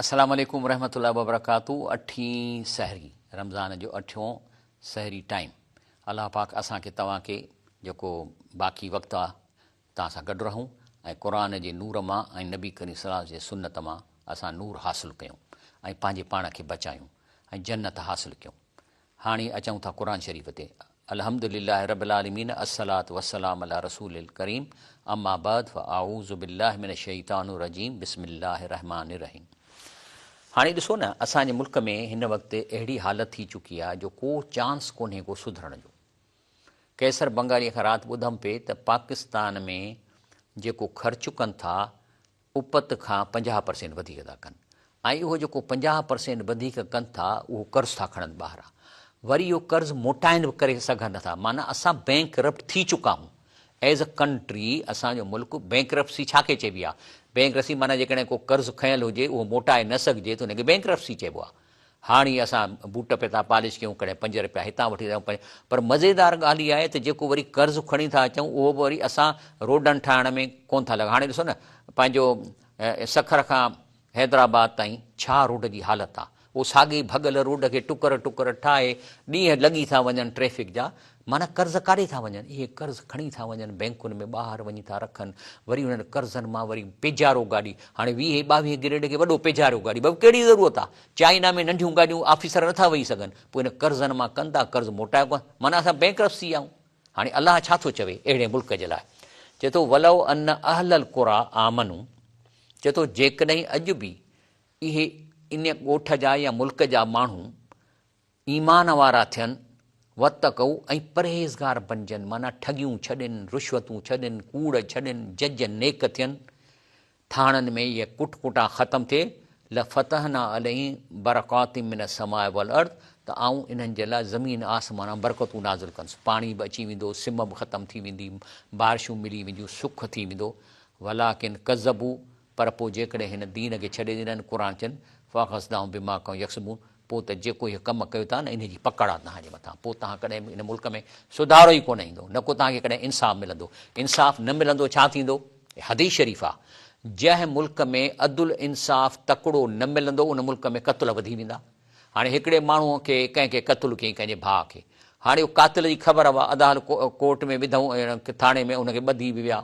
السلام عليڪم ورحمة الله وبرڪاته اٺين سحري رمضان جو اٺيون سحري ٽائيم الله پاڪ اسان کي توهان کي جيڪو باقي وقت آ توهان سان گڏ رهون ۽ قرآن جي نور مان ۽ نبي ڪريم صلي الله جي سنت مان اسان نور حاصل ڪيون ۽ پنهنجي پاڻ کي بچايون ۽ جنت حاصل ڪيون هاڻي اچون ٿا قرآن شريف تي الحمد لله رب العالمين الصلوة والسلام علي رسول الڪريم اما بعد فاعوذ بالله من الشيطان الرجيم بسم الله الرحمن الرحيم هاڻي ڏسو نه اسان جي ملڪ ۾ هن وقت اهڙي حالت ٿي چڪي آهي جو ڪو چانس ڪونهي ڪو سڌرڻ جو. قيصر بنگالي کان رات ٻڌم پئي ته پاڪستان ۾ جيڪو خرچ ڪن ٿا اپت کان 50 پرسينٽ وڌيڪ ٿا ڪن ۽ اهو جيڪو 50 پرسينٽ وڌيڪ ڪن ٿا اهو قرض ٿا کڻن ٻاهران وري اهو قرض موٽائن به ڪري سگهن نٿا معنيٰ اسان بينڪ رپٽ ٿي چڪا آهيون ايز ا ڪنٽري اسان جو ملڪ بينڪرپسي ڇا کي چئبي آهي؟ بينڪرپسي معنيٰ جيڪڏهن ڪو قرض کنيل هجي اهو موٽائي نه سگهجي ته ان کي بينڪرپسي چئبو آهي. هاڻي اسان بوٽ پئي ٿا پالش ڪيون ڪڏهن پنج رپيا هتان وٺي ٿا اچون پر مزيدار ڳالهه اها آهي ته جيڪو وري قرض کڻي ٿا اچون اهو به وري اسان روڊن ٺاهڻ ۾ ڪونه ٿا لڳا هاڻي ڏسو نه پنهنجو سکر کان حيدرآباد تائين ڇا روڊ جي حالت آ. اهو ساڳئي ڀڳل روڊ کي ٽڪر ٽڪر ٺاهي ڏينهن لڳي ٿا وڃن ٽريفڪ جا معنيٰ قرض ڪاڏي ٿا وڃن اهي قرض کڻي ٿا وڃن بئنڪن ۾ ٻاهر وڃي ٿا رکن وري انهن قرضن مان وري پيجارو گاڏي هاڻي ويهه ٻاويهه گريڊ کي وڏو پيجارو گاڏي بابا ڪهڙي ضرورت آ چائنا ۾ ننڍيون گاڏيون آفيسر نٿا ويهي سگهن پوء ان قرضن مان ڪن ٿا قرض موٽايو ڪونه معنيٰ اسان بئنڪرپٽ ٿي ويا آهيون هاڻي الله ڇا ٿو چوي اهڙي ملڪ جي لاء؟ چئي ٿو ولو ان اهل القريٰ آمنوا چئي ٿو جيڪڏهن اڄ به اهي ان ڳوٺ جا يا ملڪ جا ماڻهو ايمان وارا ٿين واتقوا ۽ پرهيزگار بنجن معنيٰ ٺڳيون ڇڏين، رشوتون ڇڏين، ڪوڙ ڇڏين، جج نيڪ ٿين، ٿاڻن ۾ اهي ڪٽ ڪٽان ختم ٿئي، لفتحنا عليهم برڪات من السماء والارض ته آئون انهن جي لاء زمين آسمان مان برڪتون نازل ڪندس، پاڻي به اچي ويندو، سم به ختم ٿي ويندي، بارشون ملي وينديون، سک ٿي ويندو، ولڪن ڪذبوا پر پوء جيڪڏهن هن دين کي ڇڏي ڏنن، قرآن چين، فاخذناهم بما ڪانوا يڪسبون پوء ته جيڪو هي ڪم ڪيو ٿا نه انهي جي پڪڙ آ توهان جي مٿان، پوء توهان ڪڏهن به ان ملڪ ۾ سڌارو ئي ڪونه ايندو، نه ڪو توهان کي ڪڏهن انصاف ملندو، انصاف نه ملندو ڇا ٿيندو؟ حديث شريف آ، جنهن ملڪ ۾ عدل انصاف تڪڙو نه ملندو ان ملڪ ۾ قتل وڌي ويندا. هاڻي هڪڙي ماڻهوء کي ڪنهن کي قتل ڪيائين ڪنهن جي ڀاء کي. هاڻي اهو قاتل جي خبر هئا عدالت ڪورٽ ۾ وڌائون ٿاڻي ۾ ان کي ٻڌي به ويا.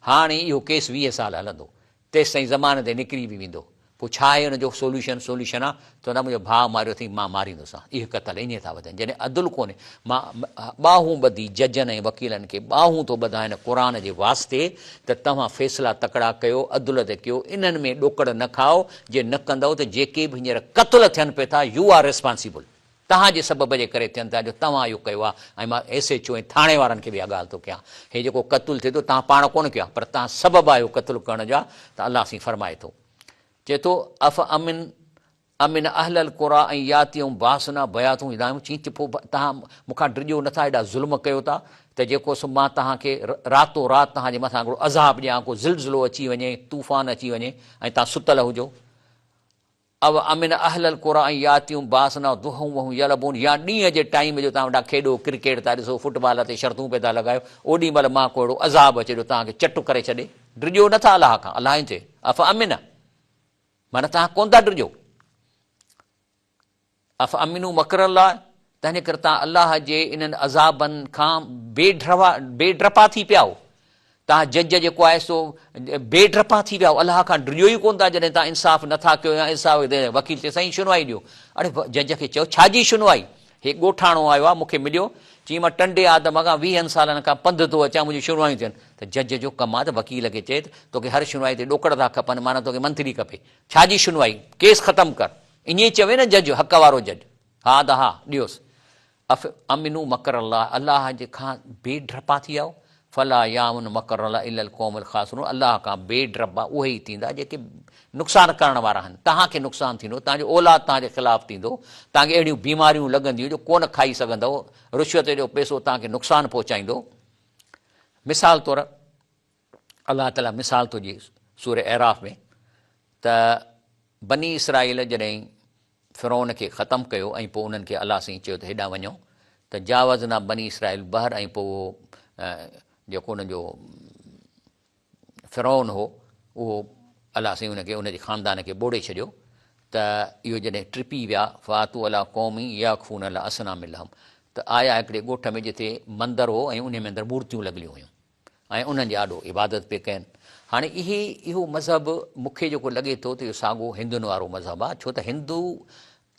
هاڻي اهو ڪيس 20 سال هلندو. تيستائين ضمانت تي نڪري به ويندو. پوء ڇا آهي ان جو سوليوشن؟ سوليوشن آ چوندا منهنجو ڀاء ماريو اٿئي مان ماريندوسان. اهي قتل ائين ٿا وڌن جڏهن عدل ڪونهي. مان ٻانهون ٻڌي ججن ۽ وڪيلن کي ٻانهون ٿو ٻڌان هن قرآن جي واسطي ته توهان فيصلا تڪڙا ڪيو عدل تي ڪيو انهن ۾ ڏوڪڙ نه کائو جي نه ڪندؤ ته جيڪي به هينئر قتل ٿين پئي ٿا يو آر ريسپانسيبل توهان جي سبب جي ڪري ٿين ٿا جو توهان اهو ڪيو آهي ۽ مان ايس ايڇ او ۽ ٿاڻي وارن کي به اها ڳالهه ٿو ڪيان هي جيڪو قتل ٿئي ٿو توهان پاڻ ڪونه ڪيو آهي پر توهان سبب آهيو قتل ڪرڻ جا ته الله سائين فرمائي ٿو چئي ٿو اف امن امن اهل القريٰ ان ياتيهم باسنا بياتا وهم نائمون چين ته پوء توهان مون کان ڊڄو نٿا ايڏا ظلم ڪيو ٿا ته جيڪو سو مان توهان کي راتو رات توهان جي مٿان هڪڙو عذاب ڏيان ڪو زلزلو اچي وڃي طوفان اچي وڃي ۽ توهان ستل هجو او امن اهل القريٰ ان ياتيهم باسنا ضحا وهم يلعبون يا ڏينهن جي ٽائيم جو توهان وٽان کيڏو ڪرڪيٽ ٿا ڏسو فٽبال تي شرطون پئي ٿا لڳايو اوڏي مهل مان ڪو اهڙو عذاب اچي جو توهان کي چٽ ڪري ڇڏي ڊڄو نٿا الله کان الله ائين چئي اف امن معنيٰ توهان ڪونه ٿا ڊڄو. افامنوا مڪر الله تنهنجي ڪري توهان الله جي انهن عذابن کان بي ڊروا بي ڊپا ٿي پيا آهيو. توهان جج جيڪو آهي سو بي ڊپا ٿي ويا آهيو الله کان ڊڄو ئي ڪونه ٿا جڏهن توهان انصاف نٿا ڪيو يا انصاف وڪيل چئي سائين شنوائي ڏيو اڙي جج کي چيو ڇا جي شنوائي هي ڳوٺاڻو آيو آهي مون کي مليو چيائين مان ٽنڊي آدم کان ويهن سالن کان پنڌ ٿو اچان منهنجون شنوايون ٿين ته جج جو ڪم آهي ته وڪيل کي چئي ته توکي هر شنوائي تي ڏوڪڙ ٿا کپن معنيٰ توکي منٿلي کپي ڇا جي شنوائي ڪيس ختم ڪر ائين چوي نه جج حق وارو جج ها ته ها ڏيوس اف امنو مڪر الله الله جي کان بي ڊپا ٿي ويا آهيو فلا يامن مڪر الله الا القوم الخاسرون الله کان بي ڊپا اهي ئي ٿيندا جيڪي نقصان ڪرڻ وارا آهن توهان کي نقصان ٿيندو توهان جو اولاد توهان جي خلاف ٿيندو توهان کي اهڙيون بيماريون لڳنديون جو ڪونه کائي سگهندؤ رشوت جو پئسو توهان کي نقصان پهچائيندو مثال طور الله تعالي مثال ٿو ڏئي سورة اعراف ۾ ته بني اسرائيل جڏهن فرعون کي ختم ڪيو ۽ پوء انهن کي الله سائين چيو ته هيڏانهن وڃو ته جاوزنا بني اسرائيل البحر ۽ پوء اهو جيڪو انهن جو فرعون هو اهو الله سائين ان کي ان جي خاندان کي ٻوڙي ڇڏيو ته اهو جڏهن ٽپي ويا، فاتوا علي قوم يعڪفون علي اصنام لهم، ته آيا هڪڙي ڳوٺ ۾ جتي مندر هو ۽ انهي ۾ اندر مورتيون لڳليون هيون ۽ انهن جي آڏو عبادت پئي ڪين. هاڻي اهي اهو مذهب مون کي جيڪو لڳي ٿو ته اهو ساڳو هندن وارو مذهب آهي، ڇو ته هندو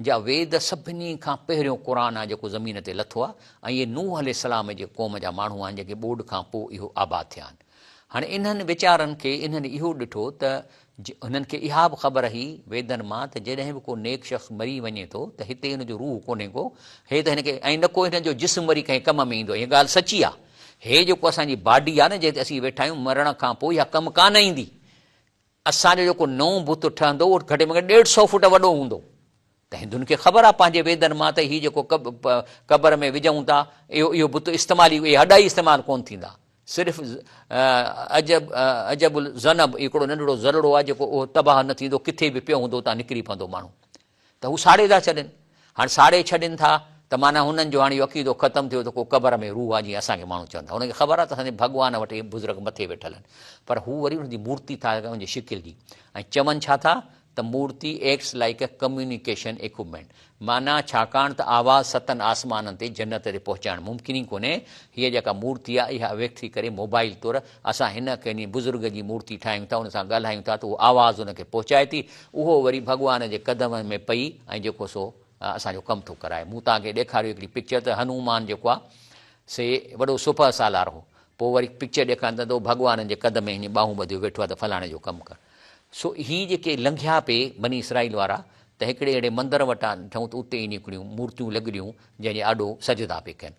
جا ويد سڀني کان پهريون قرآن آهي جيڪو زمين تي لٿو آهي ۽ اهي نوح عليه السلام جي قوم جا ماڻهو آهن جيڪي ٻوڏ کان پوء اهو آباد ٿيا آهن. هاڻي انهن ويچارن کي انهن اهو ڏٺو ته هنن کي اها به خبر هئي ويدن مان ته جڏهن به ڪو نيڪ شخص مري وڃي ٿو ته هتي هن جو روح ڪونهي ڪو هي ته هن کي ۽ نه ڪو هن جو جسم وري ڪنهن ڪم ۾ ايندو هي ڳالهه سچي آهي هي جيڪو اسان جي باڊي آهي نه جنهن تي اسين ويٺا آهيون مرڻ کان پوء اها ڪم ڪانه ايندي اسان جو جيڪو نئون بت ٺهندو اهو گهٽ ۾ گهٽ ڏيڍ سئو فوٽ وڏو هوندو ته هندن کي خبر آهي پنهنجي ويدن مان ته هي جيڪو قبر ۾ وجهون ٿا اهو اهو بت استعمال ئي اهي هڏا ئي استعمال ڪونه ٿيندا صرف عجب عجب الذنب هڪڙو ننڍڙو ذرڙو آهي جيڪو اهو تباهه نه ٿيندو ڪٿي به پيو هوندو اتان نڪري پوندو ماڻهو ته هو ساڙي ٿا ڇڏين. هاڻ ساڙي ڇڏين ٿا ته معنيٰ هنن جو هاڻ اهو عقيدو ختم ٿيو ته ڪو قبر ۾ روح آهي جيئن اسان کي ماڻهو چون ٿا. هنن کي خبر آهي ته اسان جي ڀڳوان وٽ اهي بزرگ مٿي ويٺل آهن. پر هو وري ان جي مورتي ٿا ان جي شڪل جي ۽ چون ڇا ٿا ته مورتي acts like a communication equipment معنيٰ ڇاڪاڻ ته آواز ستن آسمانن تي جنت تي پهچائڻ ممڪن ئي ڪونهي، هيء جيڪا مورتي آهي اها ويڪ ٿي ڪري موبائل طور اسان هن ڪنهن بزرگ جي مورتي ٺاهيون ٿا ان سان ڳالهايون ٿا ته اهو آواز ان کي پهچائي ٿي، اهو وري ڀڳوان جي قدمن ۾ پئي ۽ جيڪو سو اسان جو ڪم ٿو ڪرائي. مون توهان کي ڏيکاريو هڪڙي پڪچر ته هنومان جيڪو آهي سي وڏو سپهه سالار هو، پوء وري پڪچر ڏيکارين ٿا ته اهو ڀڳوان جي قدم ۾ هيئن ٻانهون ٻڌيو ويٺو آهي ته فلاڻي جو ڪم ڪر. سو هي جيڪي لنگهيا پئي بني اسرائيل وارا ته هڪڙي اهڙي مندر وٽان ڏٺائون ته اتي ئي هڪڙيون مورتيون لڳليون جنهن جي آڏو سجدا پئي ڪن.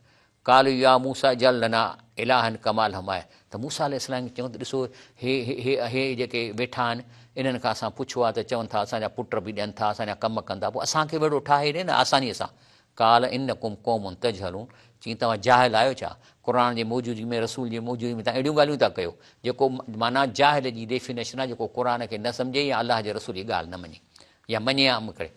قالوا يا موسيٰ اجعل لنا الها ڪما لهم آية ته موسيٰ عليه السلام کي چيائون ته ڏسو هي هي هي جيڪي ويٺا آهن انهن کان اسان پڇيو آهي ته چون ٿا اسان جا پٽ به ڏين ٿا اسان جا ڪم ڪن ٿا پوء اسان کي به اهڙو ٺاهي ڏي نه آسانيء سان قال انڪم قوم تجهلون چيائين توهان جاهل آهيو ڇا؟ قرآن جي موجودگي ۾ رسول جي موجودگي ۾ توهان اهڙيون ڳالهيون ٿا ڪيو جيڪو معنيٰ جاهل جي ڊيفينيشن آهي جيڪو قرآن کي نه سمجهي يا الله جي رسول جي ڳالهه نه مڃي يا مڃي يا عمل ڪري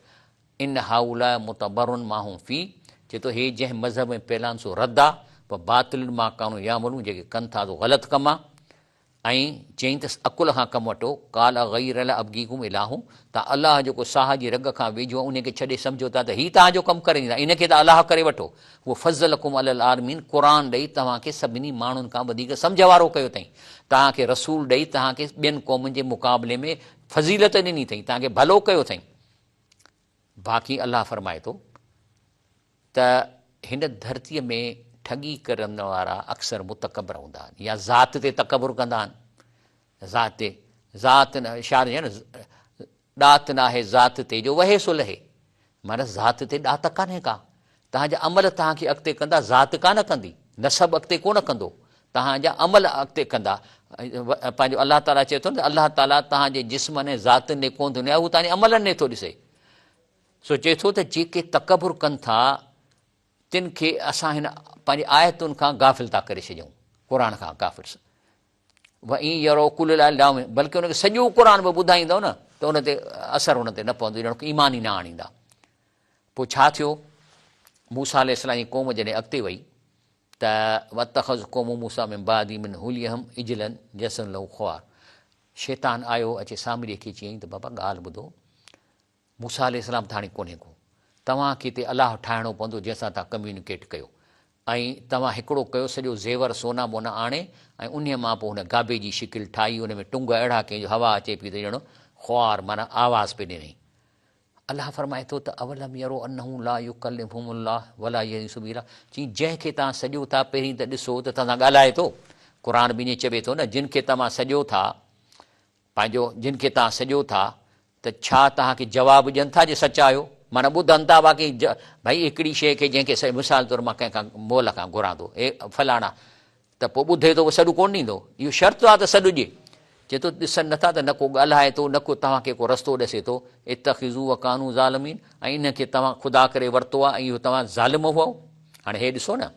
ان هؤلاء متبر ما هم فيه چئي ٿو هي جنهن مذهب ۾ پيل آهن سو رد آهي وباطل ما ڪانوا يعملون جيڪي ڪن ٿا سو غلط ڪم آهي ۽ چيائين ته عقل کان ڪم وٺو، قال اغير الله ابغيڪم اله، توهان الله جيڪو ساهه جي رڳ کان ويجهو آهي انهي کي ڇڏي سمجهو ٿا ته هي توهان جو ڪم ڪري ڏيندا، ان کي ته الله ڪري وٺو، هو فضلڪم علي العالمين، قرآن ڏئي توهان کي سڀني ماڻهن کان وڌيڪ سمجهه وارو ڪيو اٿائين، توهان کي رسول ڏئي توهان کي ٻين قومن جي مقابلي ۾ فضيلت ڏني اٿائين، توهان کي ڀلو ڪيو اٿائين. باقي الله فرمائي ٿو ته هن ڌرتيء ۾ ٺڳي ڪرڻ وارا اڪثر متڪبر هوندا آهن يا ذات تي تڪبر ڪندا آهن. ذات تي، ذات نه، اشارو ائين نه، ڏات ناهي ذات تي جو وهي سو لهي. معنيٰ ذات تي ڏات ڪانهي ڪا. توهان جا عمل توهان کي اڳتي ڪندا، ذات ڪانه ڪندي. نسب اڳتي ڪونه ڪندو. توهان جا عمل اڳتي ڪندا. پنهنجو الله تعاليٰ چئي ٿو نه ته الله تعاليٰ توهان جي جسمن ۽ ذاتن ڏي ڪونه ٿو نهاري، هو توهان جي عملن ڏي ٿو ڏسي. سو چئي ٿو ته جيڪي تڪبر ڪن ٿا تن کي اسان هن پنهنجي آيتن کان غافل ٿا ڪري ڇڏيون، قرآن کان غافل. وان يروا ڪل آية لا يؤمنوا بلڪه ان کي سڄو قرآن به ٻڌائيندؤ نه ته ان تي اثر ان تي نه پوندو، ڄڻ ايمان ئي نه آڻيندا. پوء ڇا ٿيو؟ موسيٰ عليه السلام جي قوم جڏهن اڳتي وئي ته واتخذ قوم موسيٰ من بعده من حليهم عجلا جسدا له خوار شيطان آيو اچي سامري کي چيائين ته بابا ڳالهه ٻڌو موسيٰ عليه السلام ته هاڻي ڪونهي ڪو. توهان کي هتي الله ٺاهڻو پوندو جنهن سان توهان ڪميونيڪيٽ ڪيو. ۽ توهان هڪڙو ڪيو سڄو زيور سونا مونا آڻي ۽ انهيء مان پوء هن گابي جي شڪل ٺاهي ان ۾ ٽنگ اهڙا ڪيائين جو هوا اچي پئي ته ڄڻ خوار معنيٰ آواز پئي ڏنائين. الله فرمائي ٿو ته اولم يروا انه لا يڪلمهم الله ولا يهديهم سبيلا چي جنهن کي توهان سڏيو ٿا پهرين ته ڏسو ته توهان سان ڳالهائي ٿو. قرآن به ائين چوي ٿو نه جن کي توهان سڏيو ٿا پنهنجو جن کي توهان سڏيو ٿا ته ڇا توهان کي جواب ڏين ٿا جي سچا آهيو؟ معنيٰ ٻڌن ٿا باقي ڀئي هڪڙي شيء کي جنهن کي مثال طور مان ڪنهن کان مئل کان گهران ٿو اي فلاڻا ته پوء ٻڌي ٿو پوء سڏ ڪونه ڏيندو اهو شرط آهي ته سڏ ڏي چئي ٿو ڏسن نٿا ته نه ڪو ڳالهائي ٿو نه ڪو توهان کي ڪو رستو ڏسي ٿو اتخذو وڪانو ظالمين ۽ ان کي توهان خدا ڪري ورتو آهي ۽ اهو توهان ظالم هئو هاڻي هي ڏسو نه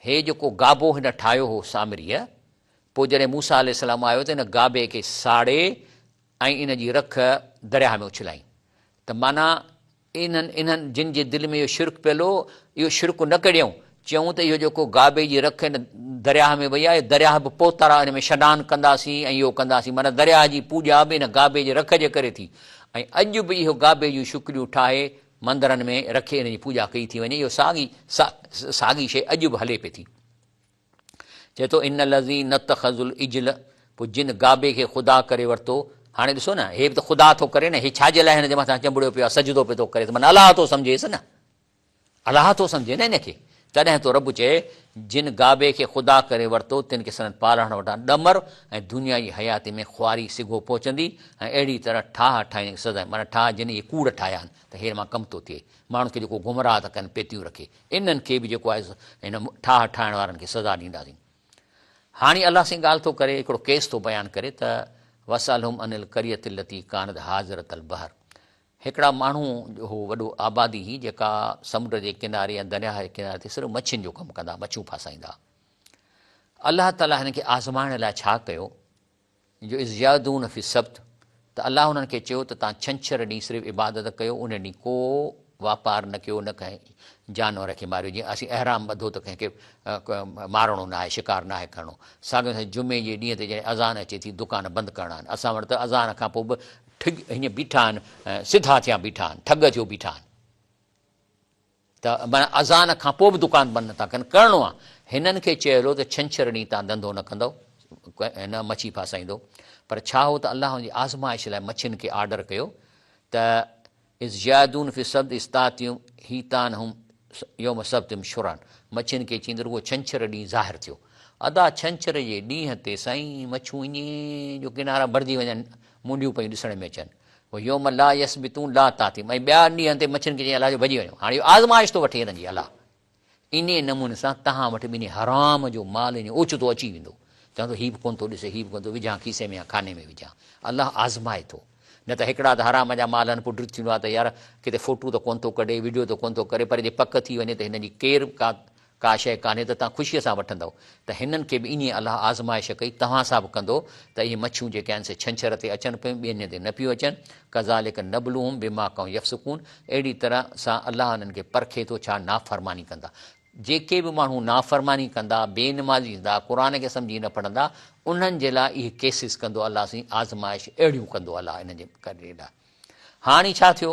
هي جيڪو گابو هن ٺاهيو هو سامريء، پوء جڏهن موسيٰ عليه السلام آيو ته ان گابي کي ساڙي ۽ ان جي رک درياهه ۾ اڇلائين ته معنيٰ انهن انهن جن جي دل ۾ اهو شرڪ پيل هو اهو شرڪ نه ڪڍيائون. چيائون ته اهو جيڪو گابي جي رک هن درياهه ۾ وئي آهي، درياهه به پوتر آهي، ان ۾ شنان ڪنداسين ۽ اهو ڪنداسين. معنيٰ درياهه جي پوڄا به هن گابي جي رک جي ڪري ٿي ۽ اڄ به اهو گابي جون شڪليون ٺاهي مندرن ۾ رکي ان جي پوڄا ڪئي ٿي وڃي. اهو ساڳي ساڳي شيء اڄ به هلي پئي ٿي. چئي ٿو ان الذين اتخذوا العجل پوء جن گابي کي خدا ڪري ورتو. هاڻي ڏسو نه هي به ته خدا ٿو ڪري نه، هي ڇا جي لاء هن جي مٿان چنبڙيو پيو آهي، سجدو پيو ٿو ڪري ته معنيٰ الله ٿو سمجهيس نه. الله ٿو سمجهي نه ان کي، تڏهن ٿو رب چئي، جن گابي کي خدا ڪري ورتو، تن کي سندن پالڻهار وٽان ڏمر ۽ دنيا جي حياتي ۾ خواري سگهو پهچندي ۽ اهڙي طرح ٺاهه ٺاهيندڙن کي سزا معنيٰ ٺاهه جن اهي ڪوڙ ٺاهيا آهن ته هير مان ڪم ٿو ٿئي، ماڻهن کي جيڪو گمراهه ٿا ڪن پيتيون رکي، انهن کي به جيڪو آهي هن ٺاهه ٺاهڻ وارن کي سزا ڏينداسين. هاڻي الله سائين ڳالهه ٿو ڪري، هڪڙو ڪيس ٿو بيان ڪري ته واسألهم عن القرية التي ڪانت حاضرة البحر هڪڙا ماڻهو جو هو وڏو آبادي هئي جيڪا سمنڊ جي ڪناري يا درياهه جي ڪناري تي صرف مڇين جو ڪم ڪندا مڇيون ڦاسائيندا. الله تعالي هنن کي آزمائڻ لاء ڇا ڪيو جو اذ يعدون في السبت ته الله انهن کي چيو ته توهان ڇنڇر ڏينهن صرف عبادت ڪيو ان ڏينهن ڪو واپار نه ڪيو نه ڪنهن جانور کي ماريو جيئن اسين احرام ٻڌو ته ڪنهن کي مارڻو ناهي شڪار ناهي ڪرڻو ساڳيو جمعي جي ڏينهن تي جڏهن اذان اچي ٿي دڪان بند ڪرڻا آهن اسان وٽ ته اذان کان پوء به ٺڳ هيئن بيٺا آهن، سڌا ٿيا بيٺا آهن، ٺڳ ٿيو بيٺا آهن ته معنيٰ اذان کان پوء به دڪان بند نٿا ڪن، ڪرڻو آهي. هنن کي چيل هو ته ڇنڇر ڏينهن تان ڌنڌو نه ڪندؤ، نه مڇي ڦاسائيندؤ. پر ڇا هو ته الله هن جي آزمائش لاء مڇين کي آرڊر ڪيو ته اذ يعدون في السبت اذ تاتيهم حيتانهم يوم سبتهم شرعا مڇين کي چيندي رڳو ڇنڇر ڏينهن ظاهر ٿيو. ادا ڇنڇر جي ڏينهن تي سائين مڇون ائين جو ڪنارا ڀرجي وڃن منڍيون پيون ڏسڻ ۾ اچن. ويوم لا يسبتون لا تاتيهم ۽ ٻيا ڏينهن تي مڇين کي چيائين الله جو ڀڄي وڃو. هاڻي اهو آزمائش ٿو وٺي هنن جي الله. انهيء نموني سان توهان وٽ به انهيء حرام جو مال ائين اوچتو اچي ويندو. چوندو هي به ڪونه ٿو ڏسي، هي به ڪونه ٿو، وجهان کيسي ۾ يا خاني ۾ وجهان. الله آزمائي ٿو. نه ته هڪڙا ته حرام جا مال آهن، پوء ڊپ ٿيندو آهي ته يار ڪٿي فوٽو ته ڪونه ٿو ڪڍي، وڊيو ته ڪونه ٿو ڪري، پر جي پڪ ٿي وڃي ته هن جي ڪير ڪا ڪا شيء ڪانهي ته توهان خوشيء سان وٺندؤ. ته هنن کي به ائين الله آزمائش ڪئي، توهان سان به ڪندو ته اهي مڇيون جيڪي آهن سي ڇنڇر تي اچن پيون، ٻين ڏينهن تي نه پيون اچن. ڪذالڪ نبلوهم بما ڪانوا يفسقون اهڙي طرح سان الله انهن کي پرکي ٿو ڇا نافرماني ڪندا. جيڪي به ماڻهو نافرماني ڪندا، بي نمازي ٿيندا، قرآن کي سمجهي نه پڙهندا، انهن جي لاء اهي ڪيسز ڪندو الله سائين آزمائش اهڙيون ڪندو الله انهن جي ڪري لاء. هاڻي ڇا ٿيو؟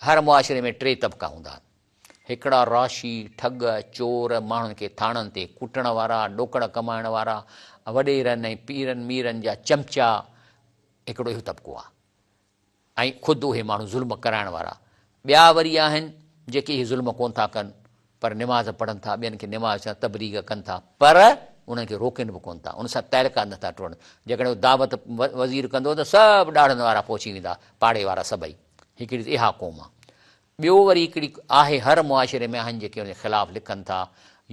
هر معاشري ۾ ٽي طبقا هوندا آهن. هڪڙا راشي، ٺڳ، چور، ماڻهن کي ٿاڻن تي ڪٽڻ وارا، ڏوڪڙ ڪمائڻ وارا، وڏيرن ۽ پيرن ميرن جا چمچا، هڪڙو اهو طبقو آهي. ۽ خود اهي ماڻهو ظلم ڪرائڻ وارا ٻيا وري آهن جيڪي اهي ظلم ڪونه ٿا ڪن پر نماز پڙهن ٿا ٻين کي نماز سان تبليغ ڪن ٿا پر انهن کي روڪين به ڪونه ٿا ان سان تعلقات نٿا ٽوڙن جيڪڏهن هو دعوت وزير ڪندو ته سڀ ڏاڙهن وارا پهچي ويندا پاڙي وارا سڀئي هڪڙي ته اها قوم آهي ٻيو وري هڪڙي آهي هر معاشري ۾ آهن جيڪي ان جي خلاف لکن ٿا،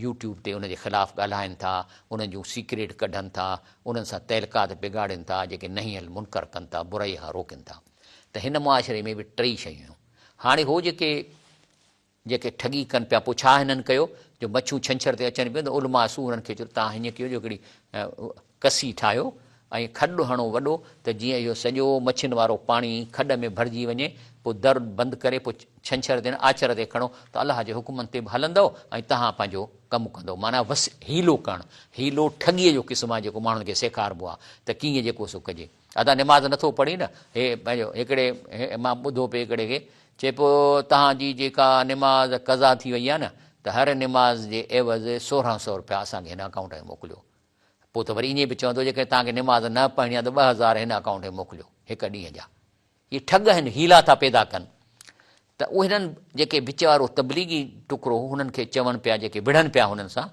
يوٽيوب تي ان جي خلاف ڳالهائن ٿا، انهن جون سيڪريٽ ڪڍن ٿا، انهن سان تعلقات بگاڙين ٿا، جيڪي نهي المنڪر ڪن ٿا، برائي کان روڪين ٿا. ته هن معاشري ۾ به ٽئي شيون هيون. هاڻي هو جيڪي جيڪي ٺڳي ڪن پيا پوء ڇا هنن ڪيو جو مڇيون ڇنڇر تي اچن پيون ته علماء سو انهن کي چيو توهان هيئن ڪيو جو هڪڙي ڪسي ٺاهيو ۽ کڏ هڻو وڏو ته جيئن اهو سڄو مڇين وارو پاڻي کڏ ۾ ڀرجي وڃي، پوء در بند ڪري پوء ڇنڇر تي نه آچر تي کڻو ته الله جي حڪمن تي به هلندؤ ۽ توهان پنهنجو ڪم ڪندؤ. معنيٰ وس حيلو ڪرڻ. حيلو ٺڳيء جو قسم آهي جيڪو ماڻهن کي سيکاربو آهي ته ڪيئن جيڪو سو ڪجي. ادا نماز نٿو پڙهين نه هي پنهنجو هڪڙي مان ٻڌو پئي هڪڙي کي چئي پيو توهان جي جيڪا نماز قضا ٿي وئي آهي نه ته هر نماز جي عيوض سورهن سئو رپيا اسان کي هن اڪائونٽ ۾ موڪليو. پوء ته وري ائين به چوندو جيڪڏهن توهان کي نماز نه پڙهڻي آهي ته 2000 هن اڪائونٽ ۾ موڪليو هڪ ڏينهن جا. اهي ٺڳ آهن، حيلا ٿا پيدا ڪن. ته اهي هنن جيڪي وچ وارو تبليغي ٽڪرو هو هنن کي چون پيا جيڪي وڙهن پيا هنن سان،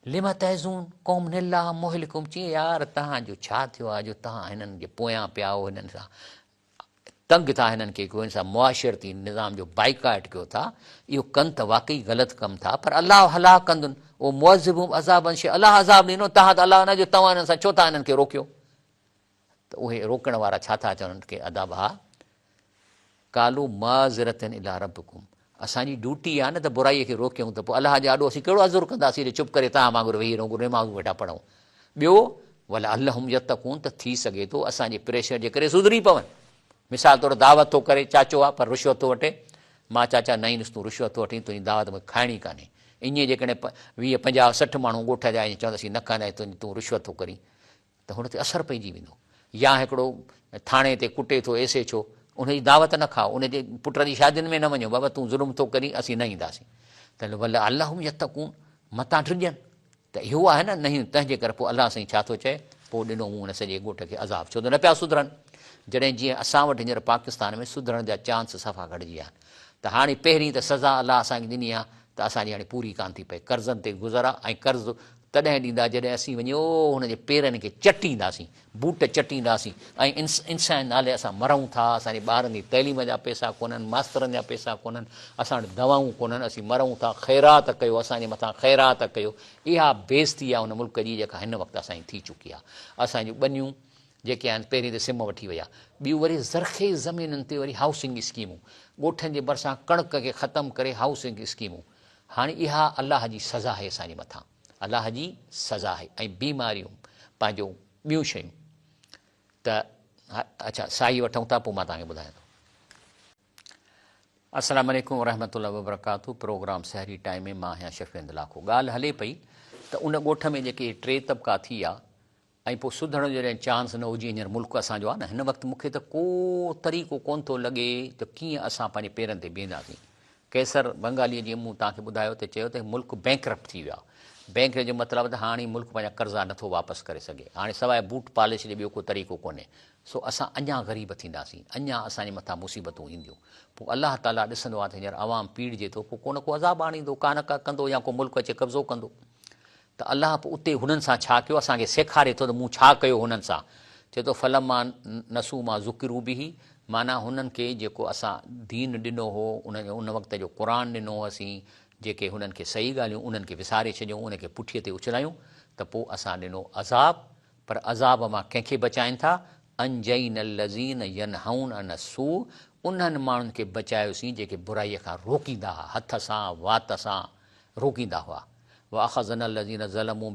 لم تعظون قوما الله مهلڪهم چي يار توهان جو ڇا ٿيو آهي جو توهان هنن جي پويان پيا آهيو هنن سان تنگ ٿا هنن کي ڪيو هن سان معاشرتي نظام جو بائيڪاٽ ڪيو ٿا اهو ڪن ته واقعي غلط ڪم ٿا پر الله هلاڪ ڪندن او معذبهم عذابا شديدا الله عذاب ڏيندو توهان ته الله نه جو توهان هنن سان ڇو ٿا هنن کي روڪيو ته اهي روڪڻ وارا ڇا ٿا چون کي ادا ڀاء قالو معذرة الي ربڪم اسان جي ڊيوٽي آهي نه ته برائي کي روڪيون ته پوء الله جي آڏو اسين ڪهڙو عذر ڪنداسين جو چپ ڪري توهان وانگر ويهي رهون نمازون ويٺا پڙهون ٻيو ولعلهم يتقون ته ٿي سگهي ٿو اسان جي پريشر جي ڪري سڌري پون مثال طور دعوت ٿو ڪري چاچو آهي پر رشوت ٿو وٺي مان چاچا نه ايندس تون رشوت ٿو وٺين تنهنجي دعوت مونکي کائڻي ڪانهي ائين جيڪڏهن 20، 50، 60 ماڻهو ڳوٺ جا ائين چون ته اسين نه کائينداسين تون رشوت ٿو ڪرين ته هن تي اثر پئجي ويندو. يا هڪڙو ٿاڻي تي ڪٽي ٿو ايس ايڇ او ان جي دعوت نه کائو، ان جي پٽ جي شادين ۾ نه وڃو، بابا تون ظلم ٿو ڪرين اسين نه اينداسين. ته ولعلهم يتقون متان ڊڄن. ته اهو آهي نه نهيون تنهن جي ڪري پوء الله سائين ڇا ٿو چئي پوء ڏنو مون ان سڄي ڳوٺ کي عذاب ڇو ته نه پيا سڌرن جڏهن جيئن اسان وٽ هينئر پاڪستان ۾ سڌرڻ جا چانس صفا گهٽجي ويا آهن ته هاڻي پهرين ته سزا الله اسان کي ڏني آهي ته اسان جي هاڻي پوري ڪانه ٿي پئي قرضن تي گذر آهي ۽ قرض تڏهن ڏيندا جڏهن اسين وڃي او هن جي پيرن کي چٽينداسين بوٽ چٽينداسين ۽ انسان جي نالي اسان مرون ٿا، اسان جي ٻارن جي تعليم جا پئسا ڪونهن، ماسترن جا پئسا ڪونهن، اسان وٽ دوائون ڪونهن، اسين مرون ٿا، خيرات ڪيو، اسان جي مٿان خيرات ڪيو. اها بيعزتي آهي ان ملڪ جي جيڪا هن وقت اسان جي ٿي چڪي آهي. اسان جون ٻنيون جيڪي آهن پهرين ته سم وٺي ويا، ٻيون وري زرخيز زمينن تي وري هائوسنگ اسڪيمون، ڳوٺن جي ڀرسان ڪڻڪ کي ختم ڪري هائوسنگ اسڪيمون. هاڻي اها الله جي سزا آهي اسان جي مٿان. الله جي سزا آهي ۽ بيماريون پنهنجو ٻيون شيون ته اڇا ساهي وٺون ٿا پوء مان توهان کي ٻڌايان ٿو. السلام عليڪم ورحمة الله وبرڪاته پروگرام سحري ٽائيم ۾ مان آهيان شفيع احمد لاکو ڳالهه هلي پئي ته ان ڳوٺ ۾ جيڪي ٽي طبقا ٿي ويا ۽ پوء سڌرڻ جو جڏهن چانس نه هجي هينئر ملڪ اسان جو آهي نه هن وقت مون کي ته ڪو طريقو ڪونه ٿو لڳي ته ڪيئن اسان پنهنجي پيرن تي بيهنداسين. قيصر بنگاليء جيئن مون توهان کي ٻڌايو ته چيو ته ملڪ بينڪرپٽ ٿي ويو آهي. بينڪ جو مطلب ته هاڻي ملڪ پنهنجا قرضا نه ٿو واپس ڪري سگهي. هاڻي سواء بوٽ پالش جي ٻيو ڪو طريقو ڪونهي. سو اسان اڃا غريب ٿينداسين. اڃا اسان جي مٿان مصيبتون اينديون. پوء الله تعاليٰ ڏسندو آهي ته هينئر عوام پيڙجي ٿو پوء ڪو نه ڪو عذاب آڻيندو، ڪا نه ڪا ڪندو يا ڪو ملڪ اچي قبضو ڪندو. ته الله پوء اتي هنن سان ڇا ڪيو، اسان کي سيکاري ٿو ته مون ڇا ڪيو هنن سان. چئي ٿو فلما نسوا ما ذڪروا به معنيٰ هنن کي جيڪو اسان دين ڏنو هو، ان وقت جو قرآن ڏنو هوسين، جيڪي هنن کي صحيح ڳالهيون انهن کي وساري ڇڏيون، ان کي پٺيء تي اڇلايون ته پوء اسان ڏنو عذاب، پر عذاب مان ڪنهن کي بچائين ٿا؟ انجينا الذين ينهون عن السوء انهن ماڻهن کي بچايوسين جيڪي برائيء کان روڪيندا ها، هٿ سان، وات سان روڪيندا هئا. واخذنا الذين ظلموا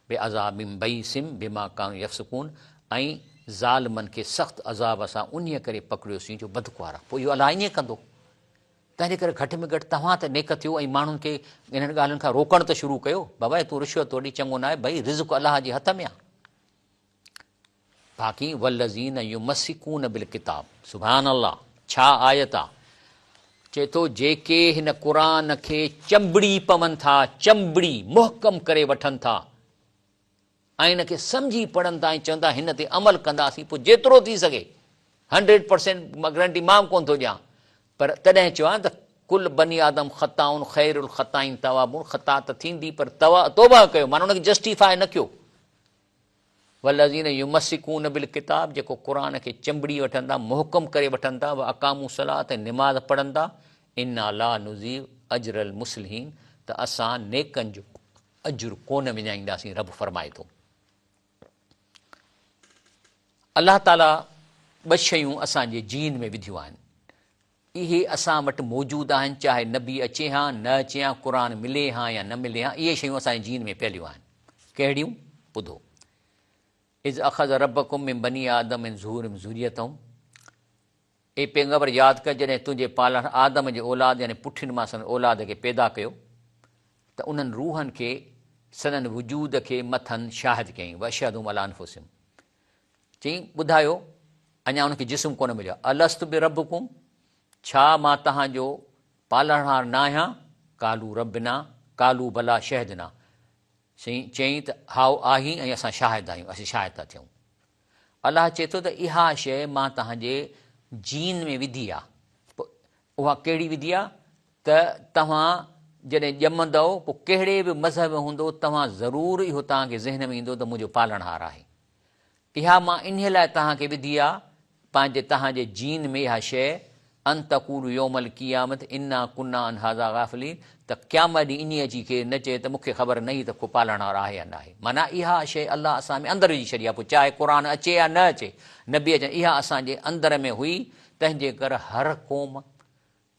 بعذاب بئيس بما ڪانوا يفسقون ۽ ظالمن کي سخت عذاب سان انهيء ڪري پڪڙيوسين جو بدڪار. پوء اهو الله ائين ڪندو. تنهنجي ڪري گهٽ ۾ گهٽ توهان ته نيڪ ٿيو ۽ ماڻهن کي انهن ڳالهين کان روڪڻ ته شروع ڪيو. بابا تون رشوت وٺي چڱو ناهي، ڀئي رزق الله جي هٿ ۾ آهي. باقي والذين يمسڪون بالڪتاب سبحان الله ڇا آيت آ چئي ٿو جيڪي هن قرآن کي چنبڙي پون ٿا چنبڙي محڪم ڪري وٺن ٿا ۽ ان کي سمجهي پڙهن ٿا ۽ چون ٿا هن تي عمل ڪنداسين پوء جيترو ٿي سگهي 100% گرنٽي مان به ڪونه ٿو ڏيان پر تڏهن چيو آهي ته ڪل بني آدم خطائون خير الخطائين توابون خطا ته ٿيندي پر توبه ڪيو معنيٰ ان کي جسٽيفائي نه ڪيو والذين يمسڪون بالڪتاب جيڪو قرآن کي چنبڙي وٺن ٿا، محڪم ڪري وٺن ٿا، واقاموا الصلوة ۽ نماز پڙهن ٿا، انا لا نضيع اجر المصلحين ته اسان نيڪن جو اجر ڪونه وڃائينداسين رب فرمائي ٿو. الله تعالي ٻه شيون اسان جي جين ۾ وڌيون آهن اهي اسان وٽ موجود آهن چاهي نبي اچي ها نه اچي ها قرآن ملي ها يا نه ملي ها اهي شيون اسان جي جين ۾ پيليون آهن ڪهڙيون ٻڌو اذ اخذ ربڪم من بني آدم من ظهورهم ذريتهم اي پيغمبر ياد ڪر جڏهن تنهنجي پالڻ آدم جي اولاد يعني پٺين مان سندن اولاد کي پيدا ڪيو ته انهن روحن کي سندن وجود کي مٿن شاهد ڪيائين واشهدهم علي انفسهم چيائين، ٻڌايو، اڃا ان کي جسم ڪونه مليو آهي، الست بربڪم، ڇا مان توهان جو پالڻهار نه آهيان؟ قالوا ربنا، قالوا بليٰ شهدنا، چيائين ته هائو آهين ۽ اسان شاهد آهيون، اسين شاهد ٿا ٿيون. الله چئي ٿو ته اها شيء مان توهان جي جين ۾ وڌي آهي، پوء اها ڪهڙي وڌي آهي ته توهان جڏهن ڄمندؤ پوء ڪهڙي به مذهب ۾ هوندؤ توهان ضرور اهو توهان کي ذهن ۾ ايندو ته منهنجو پالڻهار آهي. اها مان انهيء لاء توهان کي وڌي آ، پنهنجي توهان جي جين ۾ اها شيء، ان تقولوا يوم القيامة انا ڪنا عن هذا غافلين، ته قيامت ڏينهن انهيء اچي ڪير نه چئي ته مون کي خبر نه هئي ته ڪو پالڻهار آهي يا ناهي. معنيٰ اها شيء الله اسان ۾ اندر وجهي ڇڏي آ، پوء چاهي قرآن اچي يا نه اچي، نبي اچن، اها اسان جي اندر ۾ هئي، تنهن جي ڪر هر قوم.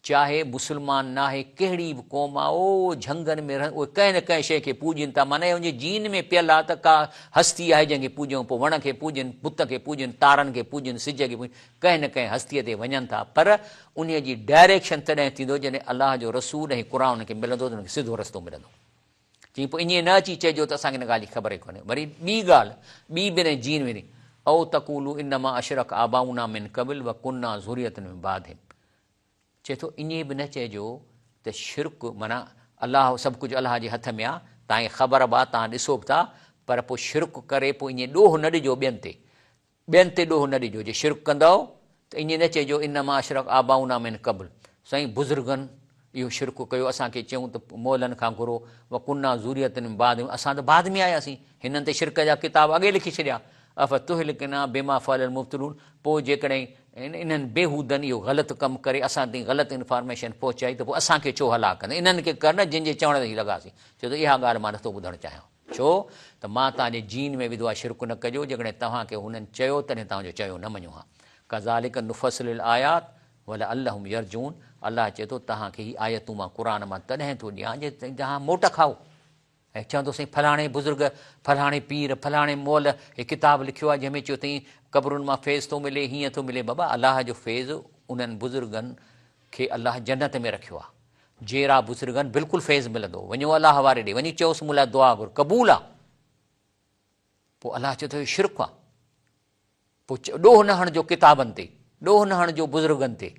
چاهي مسلمان ناهي ڪهڙي به قوم آ او جهنگن ۾ رهن اهي ڪنهن نه ڪنهن شيء کي پوڄين ٿا معنيٰ ان جي جين ۾ پيل آ ته ڪا هستي آهي جنهن کي پوڄيون پوء وڻ کي پوڄين بت کي پوڄين تارن کي پوڄين سج کي پوڄين ڪنهن نه ڪنهن هستيء تي وڃن ٿا پر انهيء جي ڊائريڪشن تڏهن ٿيندو جڏهن الله جو رسول ۽ قرآن انهن کي ملندو ته انهن کي سڌو رستو ملندو. چيائين پوء ائين نه اچي چئجو ته اسان کي ان ڳالهه جي خبر ئي ڪونهي. وري ٻي ڳالهه ٻي به انهيء جين ۾ او تقولوا انما اشرڪ آباؤنا من قبل وڪنا ذرية من بعدهم چئي ٿو ائين به نه چئجو ته شرڪ معنيٰ الله سڀ ڪجهه الله جي هٿ ۾ آ توهان کي خبر به آ توهان ڏسو به ٿا پر پوء شرڪ ڪري پوء ائين ڏوهه نه ڏجو ٻين تي ٻين تي ڏوهه نه ڏجو، جي شرڪ ڪندؤ ته ائين نه چئجو انما اشرڪ آباؤنا من قبل سائين بزرگن اهو شرڪ ڪيو اسان کي چيائون ته مئلن کان گهرو وڪنا ذرية من بعدهم اسان ته بعد ۾ آياسين هنن ته شرڪ جا ڪتاب اڳي لکي ڇڏيا افتهلڪنا بما فعل المبطلون پوء جيڪڏهن انهن بيهودن اهو غلط ڪم ڪري اسان تائين غلط انفارميشن پهچائي ته پوء اسان کي ڇو هلاڪ ڪندين انهن کي ڪر نه جن جي چوڻ تي اسين لڳاسين چئي ٿو اها ڳالهه مان نٿو ٻڌڻ چاهيان. ڇو ته مان توهان جي جين ۾ وڌو آهي شرڪ نه ڪجو، جيڪڏهن توهان کي هنن چيو تڏهن توهان جو چيو نه مڃو ها. ڪذالڪ نفصل الايات ولعلهم يرجعون الله چئي ٿو توهان کي هي آيتون مان قرآن مان تڏهن ٿو ڏيان جي توهان موٽ کائو ۽ چوندو سائين فلاڻي بزرگ فلاڻي پير فلاڻي مول هي ڪتاب لکيو آهي جنهن ۾ چيو اٿئي قبرن مان فيض ٿو ملي هيئن ٿو ملي بابا الله جو فيض انهن بزرگن کي الله جنت ۾ رکيو آ جيرا بزرگن بلڪل فيض ملندو وڃو الله واري ڏي وڃي چئوس مون لاء دعا گهر قبول آ پوء الله چئي ٿو اهو شرڪ آ پوء ڏوهه نه هڻجو ڪتابن تي ڏوهه نه هڻجو بزرگن تي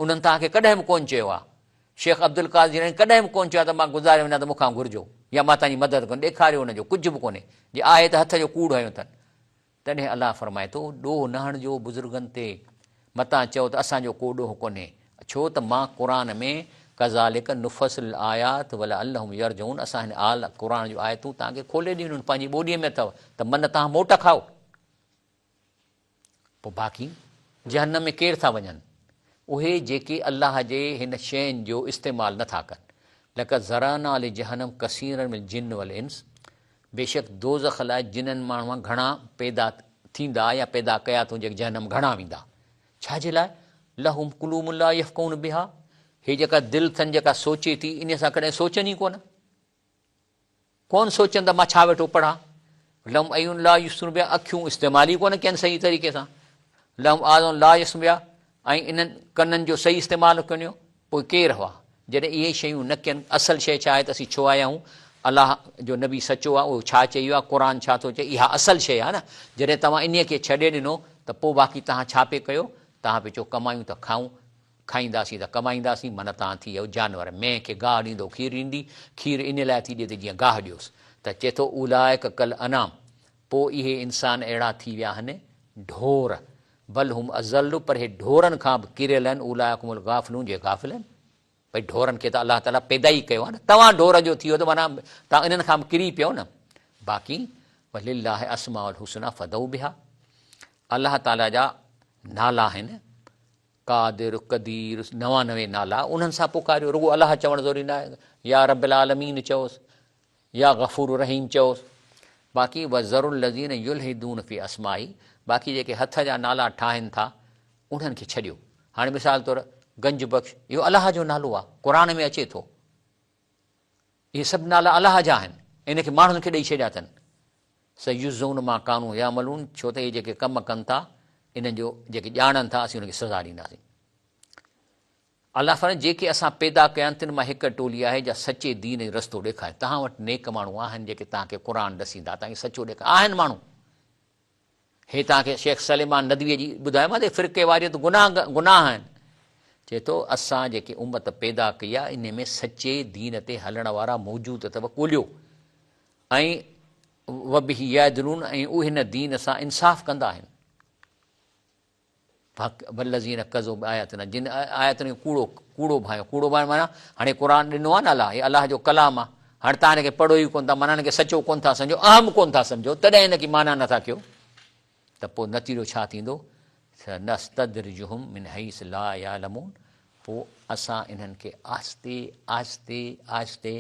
انهن توهان کي ڪڏهن به ڪون چيو آ شيخ عبدالقادر جيلاني ڪڏهن به ڪون چيو آ ته مان گذاري وڃان ته مون کان گهرجو يا مان توهان جي مدد ڪندس ڏيکاريو ان جو ڪجهه به ڪونهي جي آهي ته هٿ جو ڪوڙ هنيو اٿن تڏهن الله فرمائي ٿو، ڏوهه نه هڻجو بزرگن تي، متان چئو ته اسان جو ڪو ڏوهه ڪونهي، ڇو ته مان قرآن ۾ ڪذالڪ نفصل الايات ولعلهم يرجعون اسان هن آل قرآن جون آيتون توهان کي کولي ڏنيون آهن پنهنجي ٻوليء ۾ اٿو ته من توهان موٽ کائو. پوء باقي جهنم ۾ ڪير ٿا وڃن؟ اهي جيڪي الله جي هن شين جو استعمال نه ٿا ڪن. لقد ذرانا لجهنم ڪثيرا من الجن والانس بيشڪ دوزخ لاء جنن ماڻهو گهڻا پيدا ٿيندا يا پيدا ڪيا اٿئون جيڪي جهنم گهڻا ويندا. ڇا جي لاء؟ لهم قلوب لا يفقهون بها هي جيڪا دل اٿن جيڪا سوچي ٿي انهيء سان ڪڏهن سوچن ئي ڪونه. ڪونه سوچن ته مان ڇا ويٺو پڙهان. لهم اعين لا يبصرون بها اکيون استعمال ئي ڪونه ڪين صحيح طريقي سان. لهم آذان لا يسمعون بها ۽ انهن ڪنن جو صحيح استعمال ڪونهيو. پوء ڪير هئا؟ جڏهن اهي شيون نه ڪين، اصل شيء ڇا آهي ته اسين ڇو آيا آهيون؟ الله جو نبي سچو آهي، اهو ڇا چئي ويو آهي، قرآن ڇا ٿو چئي، اها اصل شيء آهي نه. جڏهن توهان انهيء کي ڇڏي ڏنو ته پوء باقي توهان ڇا پئي ڪيو؟ توهان پئي چئو ڪمايون ته کائون، کائينداسين ته ڪمائينداسين، معنيٰ توهان ٿي ويو جانور. مينهن کي گاهه ڏيندو کير ڏيندي، کير ان لاء ٿي ڏي ته جيئن گاهه ڏيوس. ته چئي ٿو اولئڪ ڪالانعام، پوء اهي انسان اهڙا ٿي ويا آهن ڍور، بل هم اضل پر اهي ڍورن کان به ڪريل آهن اولئک هم الغافلون جي غافل آهن ڀئي ڍورن کي ته الله تعالي پيدا ئي ڪيو آهي نه توهان ڍور جو ٿي ويو ته معنيٰ توهان انهن کان به ڪري پيو نه باقي ولله اسماء الحسنيٰ فدعو بها الله تعالي جا نالا آهن قادر قدير 99 نالا انهن سان پڪاريو رڳو الله چوڻ ضروري نه آهي يا رب العالمين چئوس يا غفور رحيم چئوس. باقي وذروا الذين يلحدون في اسمائه باقي جيڪي هٿ جا نالا ٺاهن ٿا انهن کي ڇڏيو. هاڻي مثال طور گنج بخش اهو الله جو نالو آهي قرآن ۾ اچي ٿو. اهي سڀ نالا الله جا آهن ان کي ماڻهن کي ڏئي ڇڏيا اٿن. سيجزون ما ڪانوا يعملون ڇو ته اهي جيڪي ڪم ڪن ٿا انهن جو جيڪي ڄاڻن ٿا اسين انهن کي سزا ڏينداسين. الله فرمائي ٿو، جيڪي اسان پيدا ڪيا آهن تن مان هڪ ٽولي آهي جا سچي دين جو رستو ڏيکاري. توهان وٽ نيڪ ماڻهو آهن جيڪي توهان کي قرآن ڏسيندا، توهان کي سچو ڏيکاريندا. آهن ماڻهو. هي توهان کي شيخ سليمان ندويء جي ٻڌايومانس ته فرقي واريت گناهه گناهه آهن. چئي ٿو، اسان جيڪي امت پيدا ڪئي آهي انهي ۾ سچي دين تي هلڻ وارا موجود اٿو ڳوليو ۽ وبه يعدلون ۽ اهي هن دين سان انصاف ڪندا آهن. والذين ڪذبوا بآياتنا جن آيتن کي ڪوڙو ڪوڙو ڀانيو ڪوڙو ڀانيو معنيٰ هاڻي قرآن ڏنو آهي نه الله هي الله جو ڪلام آهي هاڻي توهان هن کي پڙهو ئي ڪونه ٿا معنيٰ هن کي سچو ڪونه ٿا سمجهو اهم ڪونه ٿا سمجهو تڏهن هن کي معنيٰ نٿا ڪيو ته پوء نتيجو ڇا ٿيندو سنستدرجهم من حيث لا يعلمون پوء اسان انهن کي آهستي آهستي آهستي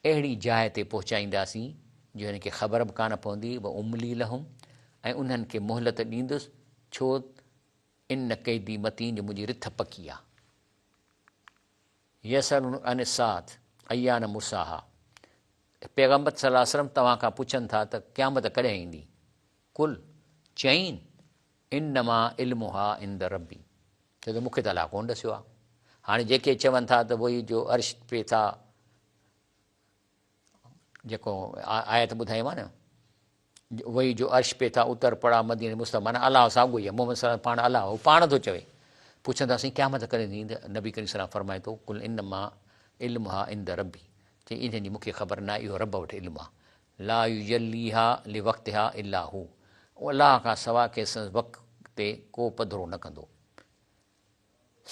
اهڙي جاء تي پهچائينداسين جو هن کي خبر به ڪانه پوندي، واملي لهم ۽ انهن کي مهلت ڏيندس، ڇو ان ڪيدي متين جو منهنجي رٿ پڪي آ. يسألونک عن الساعة ايان مرساها پيغمبر صلي الله عليه وسلم توهان کان پڇن ٿا ته قيامت ڪڏهن ايندي؟ قل، چئين، انما علمها عند ربي چئو ته مون کي ته الله ڪونه ڏسيو آهي. هاڻي جيڪي چون ٿا ته وحي جو عرش پي ٿا جيڪو آيت ٻڌائي نه وحي جو عرش پي ٿا اتر پڙا مديني مصطفيٰ معنيٰ الله ساڳو ئي آهي محمد صلي الله پاڻ الله هو پاڻ ٿو چوي پڇندا سائين قيامت ڪڏهن ٿيندي نبي ڪريم صلي الله فرمائي ٿو قل انما علمها عند ربي چي انهن جي مونکي خبر نه آهي اهو رب وٽ علم آهي لا يجليها لوقتها الا هو الله کان سوا ڪنهن سندس وقت تي ڪو پڌرو نه ڪندو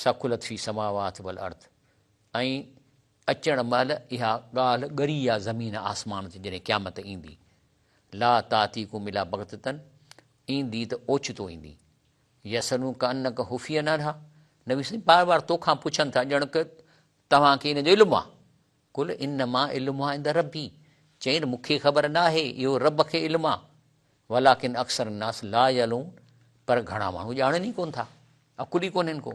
ثقلت في السماوات والارض ۽ اچڻ مهل اها ڳالهه ڳري آ زمين آسمان تي جڏهن قيامت ايندي لا تاتيڪم الا بغتة ايندي ته اوچتو ايندي يسألونک ڪأنک حفي عنها نبي سائين بار بار توکان پڇن ٿا ڄڻڪ توهان کي ان جو علم آ قل انما علمها عند ربي چئين مون کي خبر ناهي اهو رب کي علم آ ولڪن اڪثر الناس لا يعلمون پر گهڻا ماڻهو ڄاڻن ئي ڪونه ٿا، عقل ئي ڪونهن ڪو.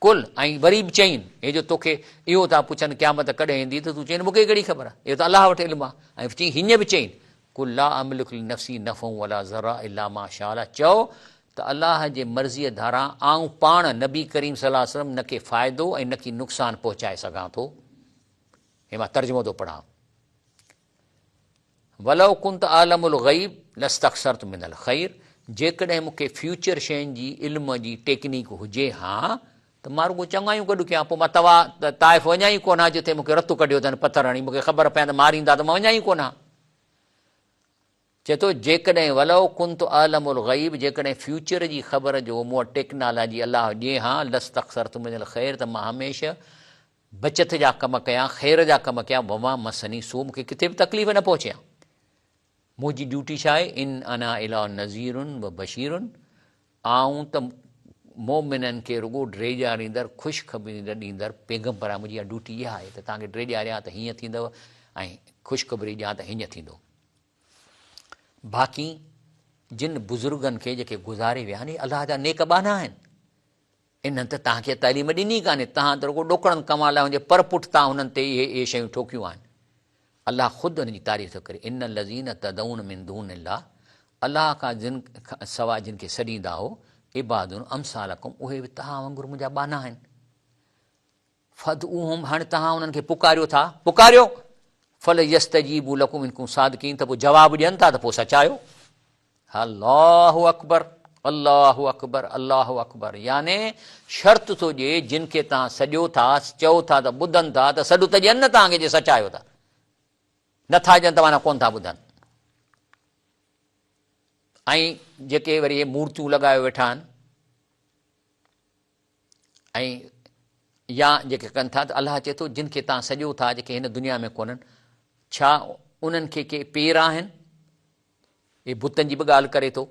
قل ۽ وري به چئين، هي جو توکي اهو ٿا پڇن قيامت ڪڏهن ايندي ته تون چئين مون کي ڪهڙي خبر آهي، اهو ته الله وٽ علم آهي ۽ چئين هيئن به چئين، قل لا املڪ لنفسي نفعا ولا ضرا الا ما شاء الله چئو ته الله جي مرضيء ڌاران آئون پاڻ نبي ڪريم صلي الله عليه وسلم نه ڪي فائدو ۽ نه ڪي نقصان پهچائي سگهان ٿو. هي مان ترجمو ٿو پڙهان. ولو ڪنت اعلم الغيب لاستڪثرت من الخير جيڪڏهن مون کي فيوچر شين جي علم جي ٽيڪنيڪ هجي ها ته مان رڳو چڱايون گڏ ڪيان پوء مان توا طائف وڃان ئي ڪونه ها جتي مون کي رت ڪڍيو اٿن پٿر هڻي مون کي خبر پئي ته ماريندا ته مان وڃان ئي ڪونه ها. چئي ٿو جيڪڏهن ولو ڪنت اعلم الغيب جيڪڏهن فيوچر جي خبر جو مون وٽ ٽيڪنالاجي الله ڏئي ها لاستڪثرت من الخير ته مان هميشه بچت جا ڪم ڪيان، خير جا ڪم ڪيان، وما مسني سوء مون کي ڪٿي به تڪليف نه پهچي ها. منهنجي ڊيوٽي ڇا آهي؟ ان انا الا نذير و بشير آئون ته مؤمنن کي رڳو ڊيڄاريندڙ، خوشخبري ڏيندڙ پيغمبر آهيان، منهنجي اها ڊيوٽي اها آهي ته توهان کي ڊيڄاريان ته هيئن ٿيندو ۽ خوشخبري ڏيان ته هيئن ٿيندو. باقي جن بزرگن کي جيڪي گذاري ويا آهن، اهي الله جا نيڪ ٻانها آهن. انهن ته توهان کي تعليم ڏني ئي ڪانهي، توهان ته رڳو ڏوڪڙن ڪمائڻ لاء هن جي پر پٺ تان هنن تي اهي اهي شيون ٺوڪيون آهن. الله خود انهن جي تعريف ٿو ڪري، ان الذين تدعون من دون الله الله کان جن کان سواء جن کي سڏيندا هو، عباد امثالڪم اهي به توهان وانگر منهنجا ٻانها آهن. فادعوهم هاڻي توهان انهن کي پڪاريو ٿا، پڪاريو! فليستجيبوا لڪم ان ڪنتم صادقين ته پوء جواب ڏين ٿا ته پوء سچا آهيو. الله اڪبر الله اڪبر الله اڪبر يعني شرط ٿو ڏئي جن کي توهان سڏيو ٿا چئو ٿا ته ٻڌن ٿا ته سڏ ته ڏين نه توهان کي جي سچا آهيو ته نه ٿا ڏين ته معنيٰ ڪونه ٿا ٻڌن ۽ جيڪي وري اهي مورتيون لڳايو ويٺا آهن ۽ يا جيڪي ڪن ٿا ته الله چئي ٿو جن کي توهان سڏيو ٿا جيڪي هن دنيا ۾ ڪونهن ڇا انهن کي ڪي پير آهن؟ هي بتن جي به ڳالهه ڪري ٿو.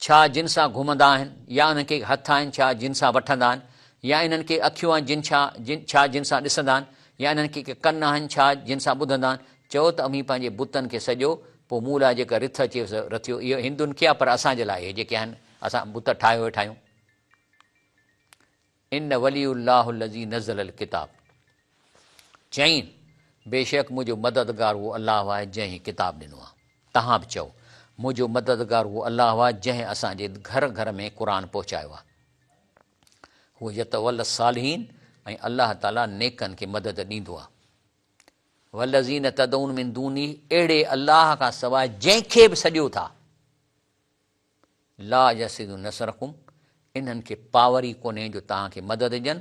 ڇا جن سان گهمندا آهن يا انهن کي هٿ آهن ڇا جن سان وٺندا آهن يا انهن کي اکيون آهن جن ڇا جن ڇا جن سان ڏسندا آهن يا انهن کي ڪي ڪن آهن ڇا جن سان ٻڌندا آهن چئو ته اوهين پنهنجي بتن کي سڏيو پوء مون لاء جيڪا رٿ اچيو سو رٿيو اهو هندن کي آهي پر اسان جي لاء اهي جيڪي آهن اسان بت ٺاهيو ويٺا آهيون. ان ولي الله الذي نزل الڪتاب چئين، بيشڪ منهنجو مددگار اهو الله آهي جنهن هي ڪتاب ڏنو آهي. توهان به چئو، منهنجو مددگار اهو الله آهي جنهن اسان جي گهر گهر ۾ قرآن پهچايو آهي. هو يتولي الصالحين ۽ الله تعالي نيڪن کي مدد ڏيندو آهي. والذين تدعون من دونه اهڙي الله کان سواء جنهن کي به سڏيو ٿا. لا يصلون نصرڪم انهن کي پاور ئي ڪونهي جو توهان کي مدد ڏين،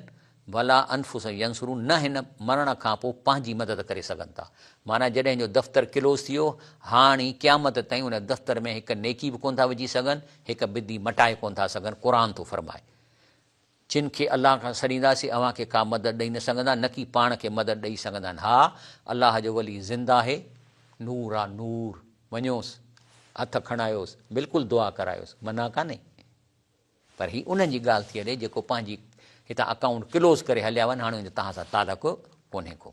ولا انفسهم ينصرون نه هن مرڻ کان پوء پنهنجي مدد ڪري سگهن ٿا. معنيٰ جڏهن جو دفتر ڪلوز ٿي ويو، هاڻ ئي قيامت تائين ان دفتر ۾ هڪ نيڪي به ڪونه ٿا وجهي سگهن، هڪ بدي مٽائي ڪونه ٿا سگهن، قرآن ٿو فرمائي. جن کي الله کان سڏيندا سي اوهان کي ڪا مدد ڏئي نه سگهندا نڪي پاڻ کي مدد ڏئي سگهندا آهن. ها الله جو ولي زنده آهي، نور آ نور، وڃوس، هٿ کڻايوس، بلڪل دعا ڪرايوس، منع ڪانهي. پر هي انهن جي ڳالهه ٿي هلي جيڪو پنهنجي هتان اڪائونٽ ڪلوز ڪري هليا وڃن هاڻي ان جو توهان سان تعلق ڪونهي ڪو.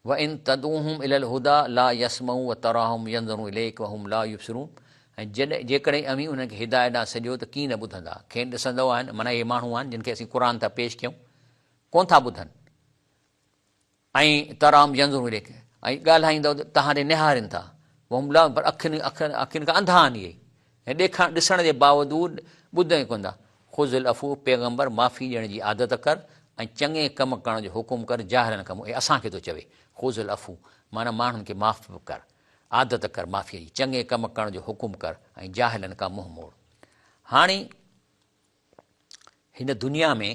وان تدعوهم الي الهدي لا يسمعوا وتراهم ينظرون اليك وهم لا يبصرون ۽ جڏهن جيڪڏهن اوهين انهن کي هدايت ڏانهن سڏيو ته ڪيئن نه ٻڌندا. کين ڏسندؤ آهن، معنيٰ اهي ماڻهو آهن جن کي اسين قرآن ٿا پيش ڪيون، ڪونه ٿا ٻڌن. ۽ تراهم ينظرون اليک ۽ ڳالهائيندؤ ته توهان ڏي نهارين ٿا. وهم لا پر اکين اکين اکين کان انڌا آهن اهي ۽ ڏيکڻ ڏسڻ جي باوجود ٻڌن ئي ڪونه ٿا. خذ العفو پيغمبر معافي ڏيڻ جي عادت ڪر ۽ چڱي ڪم ڪرڻ جو حڪم ڪر جاهلن کان اهي اسان کي ٿو چوي خذ العفو معنيٰ ماڻهن کي معاف به ڪر عادت ڪر معافيء جي چڱي ڪم ڪرڻ جو حڪم ڪر ۽ جاهلن کان منهن موڙ. هاڻي هن دنيا ۾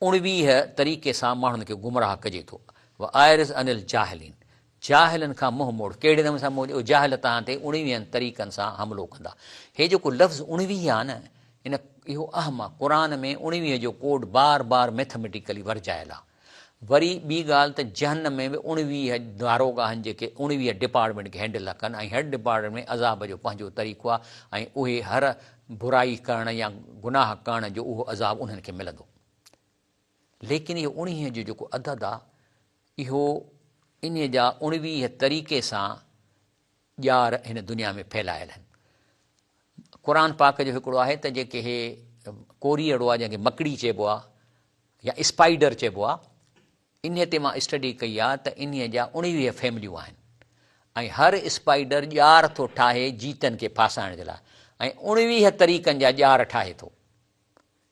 19 طريقي سان ماڻهن کي گمراهه ڪجي ٿو. واعرض عن الجاهلين جاهلن کان منهن موڙ. ڪهڙي نموني سان منهن؟ جاهل توهان تي اڻويهن طريقن سان حملو ڪندا. هي جيڪو لفظ 19 آهي نه ان اهو اهم آهي. قرآن ۾ 19 جو ڪوڊ بار بار ميٿميٽيڪلي ورجايل آهي. وري ٻي ڳالهه ته جهنم ۾ به 19 داروغا آهن جيڪي 19 ڊپارٽمينٽ کي هينڊل ٿا ڪن ۽ هر ڊپارٽمينٽ ۾ عذاب جو پنهنجو طريقو آهي ۽ اهي هر برائي ڪرڻ يا گناهه ڪرڻ جو اهو عذاب انهن کي ملندو. ليڪن اهو 19 جو جيڪو عدد آهي اهو انهي جا 19 طريقي سان ڄار هن دنيا ۾ ڦهلايل آهن. قرآن پاڪ جو هڪڙو آهي ته جيڪي هي ڪوريئڙو آهي جنهن کي مڪڙي چئبو آهي يا اسپائيڊر چئبو آهي انهي تي مان اسٽڊي ڪئي آهي ته انهي جا 19 فيمليون آهن ۽ هر اسپائيڊر ڄار ٿو ٺاهي جيتن کي ڦاسائڻ جي لاء ۽ 19 طريقن جا ڄار ٺاهي ٿو.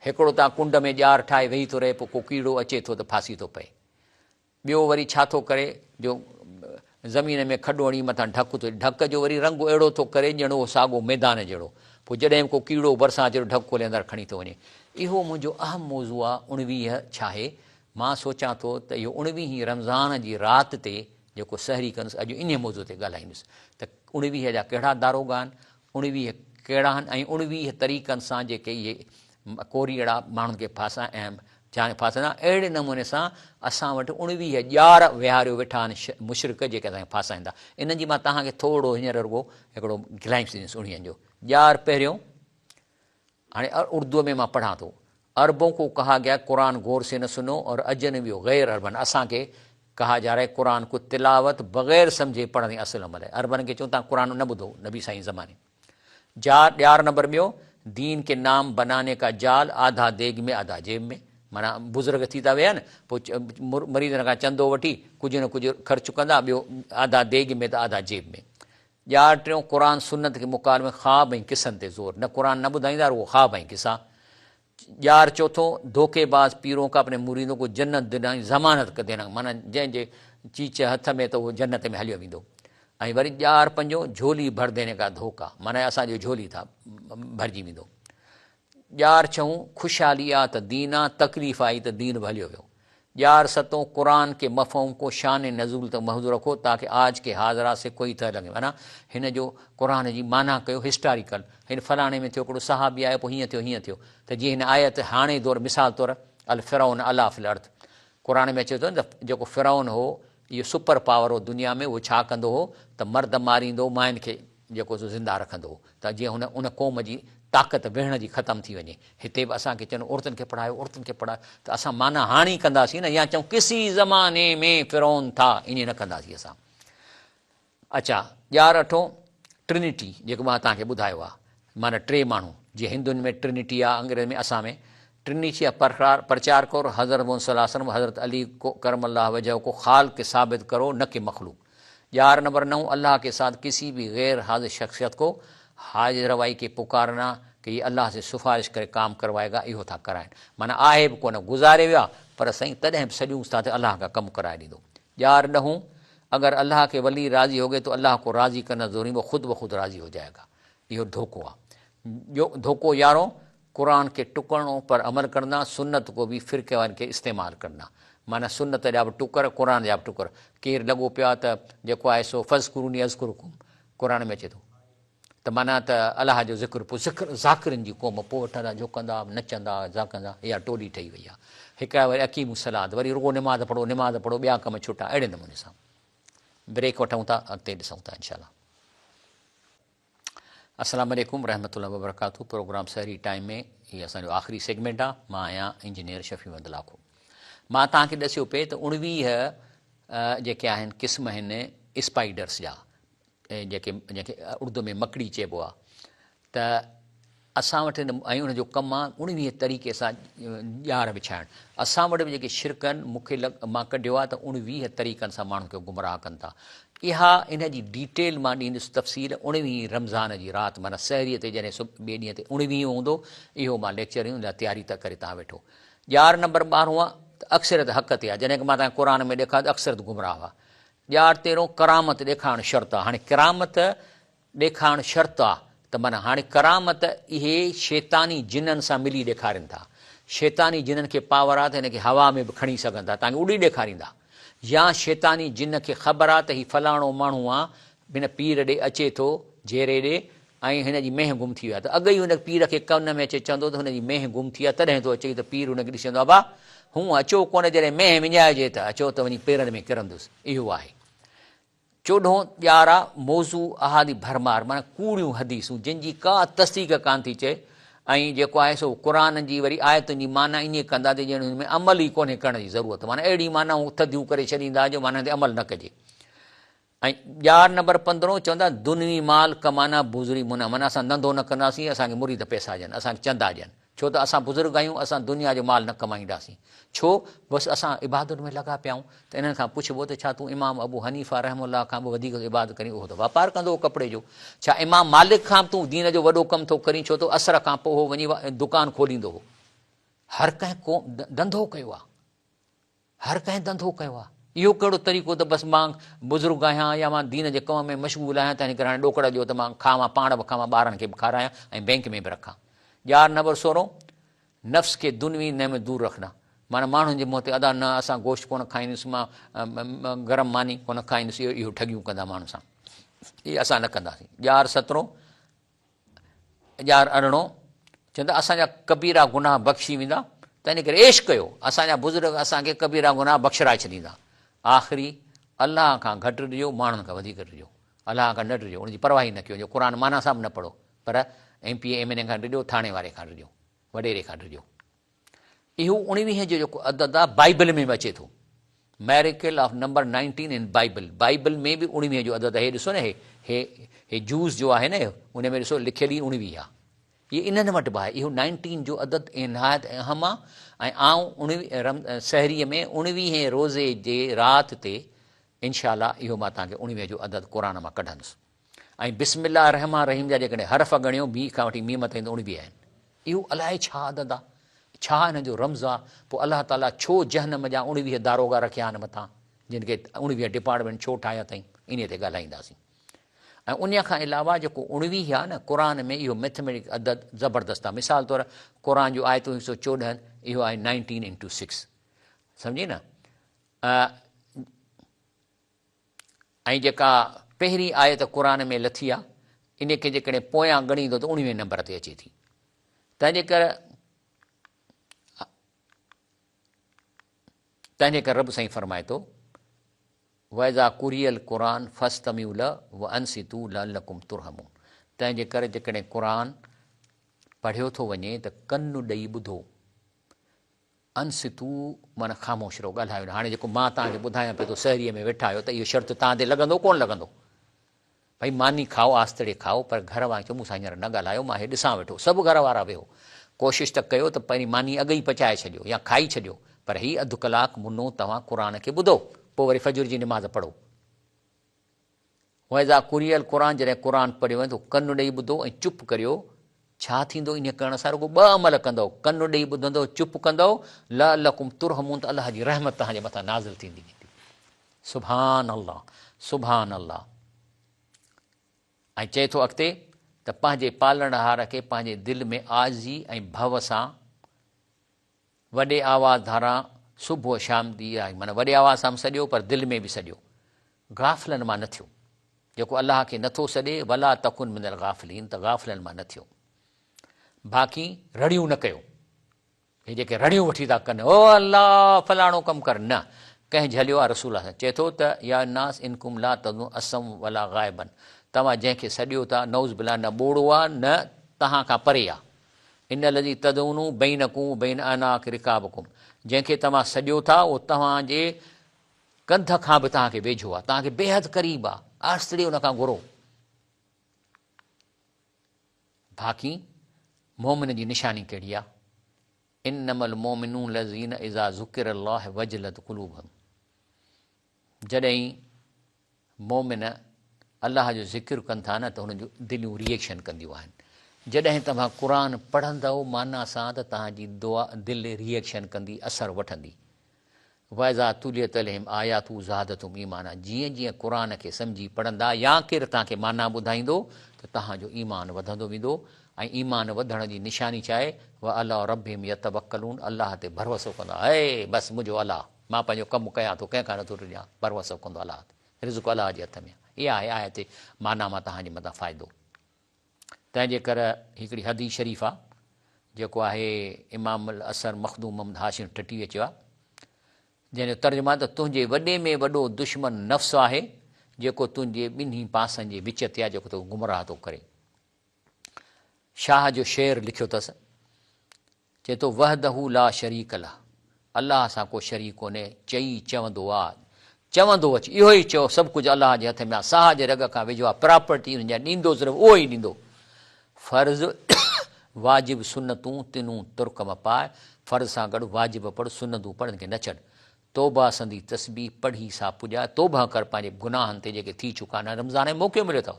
هڪڙو تان ڪنڊ ۾ ڄار ٺاهي ويهي ٿو رهي پوء ڪو ڪيڙو اچي ٿو ته ڦاسي ٿو پئي. ٻيو وري ڇا ٿو ڪري جو زمين ۾ کڏو هڻي مٿان ڍڪ ٿو ڍڪ جو وري رنگ اهڙو ٿو ڪري ڄڻ اهو ساڳو ميدان جهڙو. پوء جڏهن به ڪو ڪيڙو ڀرسان اچي ٿو ڍڪ کولي اندر کڻي ٿو وڃي. اهو منهنجو اهم موضوع آ 19 ڇاهي؟ مان سوچان ٿو ته اهو اڻويهين رمضان جي رات تي جيڪو سحري ڪندس اڄ انهي موضوع تي ڳالهائيندس ته 19 جا ڪهڙا داروغا آهن، 19 ڪهڙا آهن ۽ 19 طريقن سان جيڪي اهي ڪوريئڙا ماڻهن کي ڦاسائين ۽ ڦاسائيندا اهڙي نموني سان اسان وٽ 19 ڄار ويهاريو ويٺا آهن مشرڪ جيڪي اسان کي ڦاسائيندا. انهن جي مان توهان کي ٿورو هينئر رڳو هڪڙو گلائمس ڏيندس اڻويهن جو ڄار پهريون هاڻي اردوء ۾ مان پڙهان ٿو. عربون ڪو ڪها گيا قرآن غور سي نه سنو اور اجنبي و غير عربن اسان کي ڪها جا رها هي قرآن ڪو تلاوت بغير سمجهي پڙهڻ هي اصل عمل هي عربن کي چون تان قرآن نه ٻڌو نبي سائين زماني جا ڏيار نمبر ٻيو دين ڪي نام بناني ڪا جال آڌا ديگ ۾ آڌا جيب ۾ معنيٰ بزرگ ٿي ٿا ويهن پوء مريضن کان چندو وٺي ڪجهه نه ڪجهه خرچ ڪندا ٻيو آڌا ديگ ۾ ته آڌا جيب ۾ ڄار ٽيون، قرآن سنت کي مقابلي ۾ خواب ۽ قصن تي زور، نه قرآن نه ٻڌائيندا رڳو خواب ۽ قصا. ڄار چوٿون، ڌوڪي باز پيرون کا اپني مريدون کو جنت دلاڻي ضمانت ڪ دينا معنيٰ جنهن جي چيچ هٿ ۾ ته اهو جنت ۾ هليو ويندو. ۽ وري ڄار پنجون، جهولي ڀر ديني ڪا ڌوڪا معنيٰ اسان جو جهولي ٿا ڀرجي ويندو. ڄار ڇهون، خوشحالي آ ته دين آ، تڪليف آئي ته دين به هليو ويو. ڄار ستون، قرآن ڪي مفهوم ڪو شان نزول تڪ محدود رکو تاڪه آج ڪي حاضرات سي ڪوئي تهه لنگهي معنيٰ هن جو قرآن جي معنيٰ ڪيو هسٽاريڪل هن فلاڻي ۾ ٿيو هڪڙو صحابي آيو پوء هيئن ٿيو هيئن ٿيو ته جيئن هن آيت هاڻي دور مثال طور الفرعون علا في الارض قرآن ۾ اچي ٿو نه ته جيڪو فرعون هو اهو سپر پاور هو دنيا ۾ اهو ڇا ڪندو هو ته مرد ماريندو هو ماين کي جيڪو سو زنده رکندو هو ته جيئن هن ان قوم جي طاقت ويهڻ جي ختم ٿي وڃي. هتي به اسان کي چون عورتن کي پڙهايو عورتن کي پڙهايو ته اسان معنيٰ هاڻي ڪنداسين نه يا چئون ڪسي زماني ۾ فرعون ٿا ائين نه ڪنداسين اسان. اڇا ڄار اٺون ٽرنٽي جيڪو مان توهان کي ٻڌايو آهي معنيٰ ٽي ماڻهو جيئن هندن ۾ ٽرنٽي آهي انگريز ۾ اسان ۾ ٽرنٽي جا پرچار ڪرو حضرت محمد صلي الله عليه وسلم حضرت علي ڪو ڪرم الله وجهه ڪو خالق ثابت ڪرو نه ڪي مخلوق. ڄار نمبر نو الله ڪي ساتھ ڪسي بي غير حاضر شخصيت ڪو حاجت روائي ڪي پڪارنا ڪي يي الله سي سفارش ڪري ڪام ڪروائي گا اهو ٿا ڪرائن معنيٰ آهي به ڪونه گذاري ويا پر سائين تڏهن به سڏيونس ٿا ته الله کان ڪم ڪرائي ڏيندو. ڄار ڏهون اگر الله ڪي ولي راضي هوگي تو الله ڪو راضي ڪرنا ضروري وو خود بخود راضي هو جائي گا اهو ڌوڪو آ. ڌوڪو يارهون قرآن کي ٽڪڻو پر عمل ڪرنا، سنت ڪو به فرقي وارن کي استعمال ڪرنا. معنيٰ سنت جا به ٽڪر، قرآن جا به ٽڪر. ڪير لڳو پيو آهي ته جيڪو آهي سو فاذڪروني اذڪرڪم قرآن ۾ اچي ٿو ته معنيٰ ته الله جو ذڪر پوء ذڪر ذاڪرن جي قوم پوء وٺندا جهڪندا نچندا ذاڪندا اها ٽولي ٺهي وئي آهي. هڪ آهي وري اقيموا الصلات وري رڳو نماز پڙهو نماز پڙهو ٻيا ڪم ڇٽا اهڙي نموني سان بريڪ وٺون ٿا اڳتي ڏسون ٿا انشاء الله. السلام عليڪم رحمة الله وبرڪاته پروگرام سحري ٽائيم ۾ هي اسان جو آخري سيگمينٽ آ مان آهيان انجنيئر شفيع محمد لاکو مان توهان کي ڏسيو پئي ته 19 جيڪي آهن قسم آهن اسپائيڊرس جا جيڪي جنهن کي اردو ۾ مڪڙي چئبو آهي ته اسان وٽ ۽ ان جو ڪم آهي اڻويهه طريقي سان ڄار وڇائڻ. اسان وٽ به جيڪي شرڪ آهن مون کي مان ڪڍيو آهي ته اڻويهه طريقن سان ماڻهن کي گمراهه ڪن ٿا. اها ان جي ڊيٽيل مان ڏيندس تفصيل اڻويهين رمضان جي رات معنيٰ سحريء تي جڏهن صبح ٻئي ڏينهن تي اڻويهون هوندو اهو مان ليڪچر ڏيندس ان لاء تياري ته ڪري توهان ويٺو. ڄار نمبر ٻارهون آهي ته اڪثريت حق تي آهي جڏهن ڪه مان توهان کي قرآن ۾ ڏيکاريو ته اڪثريت گمراهه آهي. ڄار تيرهون ڪرامت ڏيکارڻ شرط آهي هاڻي ڪرامت ڏيکارڻ شرط آ ته معنيٰ هاڻي ڪرامت اهي شيطاني جنن سان ملي ڏيکارين ٿا. شيطاني جنن کي پاور آ ته هن کي هوا ۾ به کڻي سگهن ٿا، تان کي اڏي ڏيکاريندا. يا شيطاني جن کي خبر آ ته هي فلاڻو ماڻهو آ، هن پير ڏي اچي ٿو، جيري ڏي، ۽ هن جي مينهن گم ٿي وئي آ ته اڳ ئي هن پير کي ڪن ۾ اچي چوندو ته هن جي مينهن گم ٿي آ تڏهن ٿو اچي ته پير هن کي ڏسي چوندو ابا هونء اچو ڪونه جڏهن مينهن وڃائجي ته اچو ته وڃي پيرن ۾ ڪرندس. اهو آهي. چوڏهون ڄارا موضوع احادي ڀرمار معنيٰ ڪوڙيون حديثون جن جي ڪا تصديق ڪانه ٿي چئي ۽ جيڪو آهي سو قرآن جي وري آيتن جي معنيٰ ائين ڪندا ته ڄڻ هن ۾ عمل ئي ڪونهي ڪرڻ جي ضرورت معنيٰ اهڙي معنائون ٿڌيون ڪري ڇڏيندا جو معنيٰ تي عمل نه ڪجي ۽ ڄار نمبر پندرهون چوندا دنوي مال ڪمانا بزري منا معنيٰ اسان ڌنڌو نه ڪنداسين اسان کي مريد پئسا ڏين اسان کي چندا ڏين ڇو ته اسان بزرگ آهيون، اسان دنيا جو مال نه ڪمائينداسين. ڇو؟ بس اسان عبادت ۾ لڳا پيا آهيون ته انهن کان پڇبو ته ڇا تون امام ابو حنيفه رحمه الله کان به وڌيڪ عبادت ڪرين؟ اهو ته واپار ڪندو هو ڪپڙي جو. ڇا امام مالڪ کان به تون دين جو وڏو ڪم ٿو ڪرين؟ ڇو ته عصر کان پوء هو وڃي دڪان کوليندو هو. هر ڪنهن ڪو ڌنڌو ڪيو آهي. هر ڪنهن ڌنڌو ڪيو آهي. اهو ڪهڙو طريقو ته بس مان بزرگ آهيان يا مان دين جي ڪم ۾ مشغول آهيان تنهن ڪري هاڻي ڏوڪڙ ڏيو ته مان کاوان پاڻ به کاوان ٻارن کي به کارايان ۽ بئنڪ ۾ به رکان. ڄار نمبر سورهون، نفس کي دنوي نعمت دور رکنا معنيٰ ماڻهن جي منهن تي ادا نه اسان گوشت ڪونه کائيندس مان گرم ماني ڪونه کائيندس اهو اهو ٺڳيون ڪندا ماڻهن سان اهي اسان نه ڪنداسين. ڄار سترهون، ڄار ارڙهون، چون ٿا اسان جا ڪبيرا گناهه بخشي ويندا، تنهن ڪري عيش ڪيو، اسان جا بزرگ اسان کي ڪبيرا گناهه بخشرائي ڇڏيندا. آخري، الله کان گهٽ ڊڄو، ماڻهن کان وڌيڪ ڊڄو. الله کان نه ڊڄو، ان جي پرواهه ئي نه ڪيو، جو قرآن معنيٰ سان به نه پڙهو، پر M P A, M N A کان ڊڄو، ٿاڻي واري کان ڊڄو، وڏيري کان ڊڄو. اهو اڻويهين جو جيڪو عدد آهي بائيبل ۾ به اچي ٿو. Miracle of number nineteen in Bible, Bible ۾ به اڻويهين جو عدد آهي. هي ڏسو نه هي هي هي جوز جو آهي نه ان ۾ ڏسو لکيل ئي اڻويهه آهي. اهي انهن وٽ به آهي. اهو نائنٽين جو عدد نهايت اهم آهي ۽ آئون اڻويهه سحريء ۾ اڻويهين روزي جي رات تي انشاء الله اهو مان توهان کي اڻويهه جو عدد قرآن مان ڪڍندس. ۽ بسم الله الرحمٰن الرحيم جا جيڪڏهن حرف ڳڻيو بي کان وٺي ميم تائين ته اڻويهه آهن. اهو الائي ڇا عدد آ؟ ڇا ان جو رمز آ؟ پوء الله تعاليٰ ڇو جهنم جا اڻويهه داروغا رکيا آهن مٿان؟ جن کي اڻويهه ڊپارٽمينٽ ڇو ٺاهيا اٿائين؟ انهيء تي ڳالهائينداسين. ۽ انهيء کان علاوه جيڪو اڻويهه آ نه قرآن ۾ اهو ميٿميٽڪ عدد زبردست آ. مثال طور قرآن جون آيتون هڪ سو چوڏهن اهو آهي نائنٽين انٽو سڪس. سمجهي نه؟ ۽ جيڪا پهرين آيت قرآن ۾ لٿي آ، ان کي جيڪڏهن پويان ڳڻيندو ته اڻويهين نمبر تي اچي ٿي. تنهنجي ڪري تنهنجي ڪري رب سائين فرمائي ٿو، واذا قرئ القرآن فاستمعوا له وانصتوا لعلڪم ترحمون تنهنجي ڪري جيڪڏهن قرآن پڙهيو ٿو وڃي ته ڪن ڏئي ٻڌو. انصتو معنيٰ خاموش رهو، ڳالهايو نه. هاڻي جيڪو مان توهان کي ٻڌايان پيو ٿو سحريء ۾ ويٺا آهيو ته اهو شرط توهان تي لڳندو ڪونه لڳندو؟ ڀئي ماني کائو آستڙي کائو پر گهر وارن کي چئو مون سان هينئر نه ڳالهايو مان هي ڏسان ويٺو. سڀ گهر وارا ويهو. ڪوشش ته ڪيو ته پهرين ماني اڳ ئي پچائي ڇڏيو يا کائي ڇڏيو پر هي اڌ ڪلاڪ منو توهان قرآن کي ٻڌو پوء وري فجر جي نماز پڙهو. واذا قرئ القرآن جڏهن قرآن پڙهيو وڃي ته ڪن ڏئي ٻڌو ۽ چپ ڪريو، ڇا ٿيندو انهيء ڪرڻ سان رڳو ٻه عمل ڪندؤ، ڪن ڏئي ٻڌندؤ چپ ڪندؤ، لعلڪم ترحمون ته الله جي رحمت توهان جي مٿان نازل ٿيندي ويندي. سبحان الله سبحان الله. ۽ چئي ٿو اڳتي ته پنهنجي پالڻهار کي پنهنجي دل ۾ عاجزي ۽ ڀؤ سان وڏي آواز ڌاران صبح شام the آهي معنيٰ وڏي آواز سان به سڏيو پر دل ۾ به سڏيو. غافلن مان نه ٿيو. جيڪو الله کي نه ٿو سڏي ولا تڪن من الغافلين ته غافلن مان نه ٿيو. باقي رڙيون نه ڪيو. هي جيڪي رڙيون وٺي ٿا ڪن او الله فلاڻو ڪم ڪر نه ڪنهن جهليو آهي رسول الله چئي ٿو ته يا الناس انڪم لا تدعون اصم ولا غائبا توهان جنهن کي سڏيو ٿا نعوذ بالله نه ٻوڙو آهي نه توهان کان پري آهي ان الذي تدعونه بينڪم وبين اعناق رقابڪم جنهن کي توهان سڏيو ٿا اهو توهان جي ڪنڌ کان به توهان کي ويجهو آهي، توهان کي بيحد قريب آهي، آهستڙي ان کان گهرو. باقي مؤمن جي نشاني ڪهڙي آ؟ انما المؤمنون الذين اذا ذڪر الله وجلت قلوبهم جڏهن مؤمن الله جو ذڪر ڪن ٿا نه ته هنن جون دليون ري ايڪشن ڪنديون آهن. جڏهن توهان قرآن پڙهندؤ معنيٰ سان ته توهان جي دعا دل ري ايڪشن ڪندي اثر وٺندي. واذا تليت عليهم آياته زادتهم ايمانا جيئن جيئن قرآن کي سمجهي پڙهندا يا ڪير توهان کي معنيٰ ٻڌائيندو ته توهان جو ايمان وڌندو ويندو ۽ ايمان وڌڻ جي نشاني ڇا آهي وعلي ربهم يتوڪلون الله تي ڀروسو ڪندا اي بس منهنجو الله مان پنهنجو ڪم ڪيان ٿو ڪنهن کان نٿو ڊڄان ڀروسو ڪندو الله تي رزق الله جي هٿ ۾ آهي اها آهي آيت معنيٰ مان توهان جي مٿان فائدو تنهن جي ڪر هڪڙي حديث شريف آ جيڪو آهي امام العصر مخدوم محمد هاشم ٺٽويء چيو آ جنهن جو ترجمو آهي ته تنهنجي وڏي ۾ وڏو دشمن نفس آهي جيڪو تنهنجي ٻنهي پاسن جي وچ تي آهي جيڪو توکي گمراهه ٿو ڪري. شاهه جو شعر لکيو اٿس چئي ٿو وحده لا شريڪ له الله سان ڪو شريڪ ڪونهي چئي چوندو آ چوندو اچ اهو ئي چئو سڀ ڪجهه الله جي هٿ ۾ آ ساهه جي رڳ کان ويجهو آ پراپرٽي ان جا ڏيندو صرف اهو ئي ڏيندو فرض واجب سنتون تنون ترڪ م پاء فرض سان گڏ واجب پڙهه سنتون پڙهه ان کي نه ڇڏ توبه سندي تسبيح پڙهي سا پڄاء توبه ڪر پنهنجي گناهن تي جيڪي ٿي چڪا آهن رمضان ۾ موقعو مليو اٿو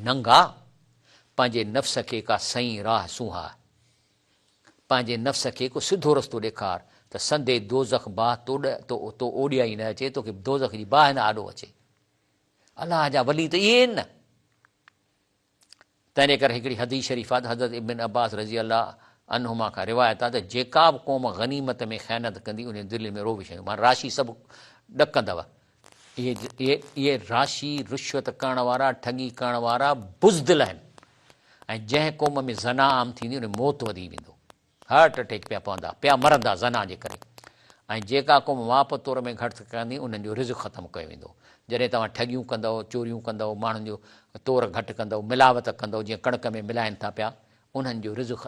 ننگا پنهنجي نفس کي ڪا سئين راهه سونهاء پنهنجي نفس کي ڪو سڌو رستو ڏيکار ته سندي دوزخ باهه تو اوڏيائي نه اچي، توکي دوزخ جي باهه نه آڏو اچي. الله جا ولي ته اهي آهن نه. تنهنجي ڪري هڪڙي حديث شريف آهي ته حضرت ابن عباس رضي الله عنهما کان روايت آهي ته جيڪا به قوم غنيمت ۾ خيانت ڪندي انهن جي دلين ۾ روح وڇائيندو معنيٰ راشي سڀ ڏڪندؤ. اهي اهي راشي رشوت ڪرڻ وارا ٺڳي ڪرڻ وارا بزدل آهن ۽ جنهن قوم ۾ زنا عام ٿيندي ان ۾ موت وڌي ويندو هارٽ اٽيڪ پيا پوندا پيا مرندا زنا جي ڪري ۽ جيڪا قوم ماپ تور ۾ گهٽ ڪندي انهن جو رزق ختم ڪيو ويندو جڏهن توهان ٺڳيون ڪندؤ چوريون ڪندؤ ماڻهن جو تور گهٽ ڪندؤ ملاوت ڪندؤ جيئن ڪڻڪ ۾ ملائن ٿا پيا انهن جو رزق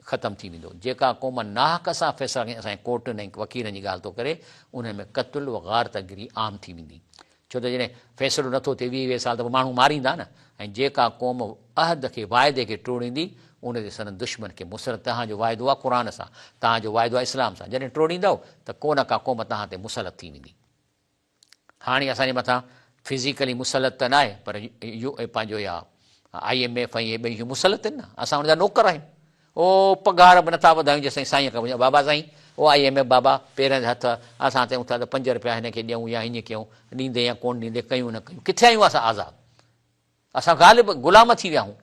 ختم ٿي ويندو. جيڪا قوم ناحق سان فيصلا ڪندي، اسان جي ڪورٽن ۽ وڪيلن جي ڳالهه ٿو ڪري، انهن ۾ قتل و غارت گري عام ٿي ويندي. ڇو ته جڏهن فيصلو نٿو ٿئي ويهه ويهه سال ته پوء ماڻهو ماريندا نه ۽ جيڪا قوم عهد کي واعدي کي ٽوڙيندي ان تي سندن دشمن کي مسلط توهان جو واعدو آهي قرآن سان، توهان جو واعدو آهي اسلام سان، جڏهن ٽوڙيندؤ ته ڪو نه ڪا قوم توهان تي مسلط ٿي ويندي. هاڻي اسان جي مٿان فزيڪلي مسلط ته ناهي پر يو پنهنجو اها I M F ۽ اهي ٻئي شيون مسلط آهن نه اسان ان جا نوڪر آهيون او پگهار به نٿا وڌايون جيستائين سائين کان پڇون بابا سائين او I M F بابا پيرن تي هٿ اسان چئون ٿا ته پنج روپيا هن کي ڏيون يا هيئن ڪيون ڏيندي يا ڪونه ڏيندي ڪيون نه ڪيون ڪٿي آهيون اسان آزاد اسان غالب غلام ٿي ويا آهيون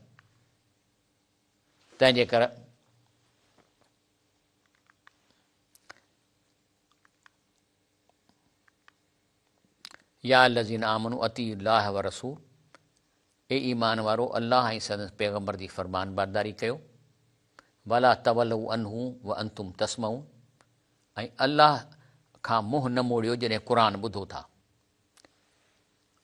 تنهن جي ڪري يا الذين آمنوا اطيعوا الله والرسول اي ايمان وارو الله ۽ سندس پيغمبر جي فرمانبرداري ڪيو ولا تولوا عنه وانتم تسمعون ۽ الله کان منهن نه موڙيو جڏهن قرآن ٻڌو ٿا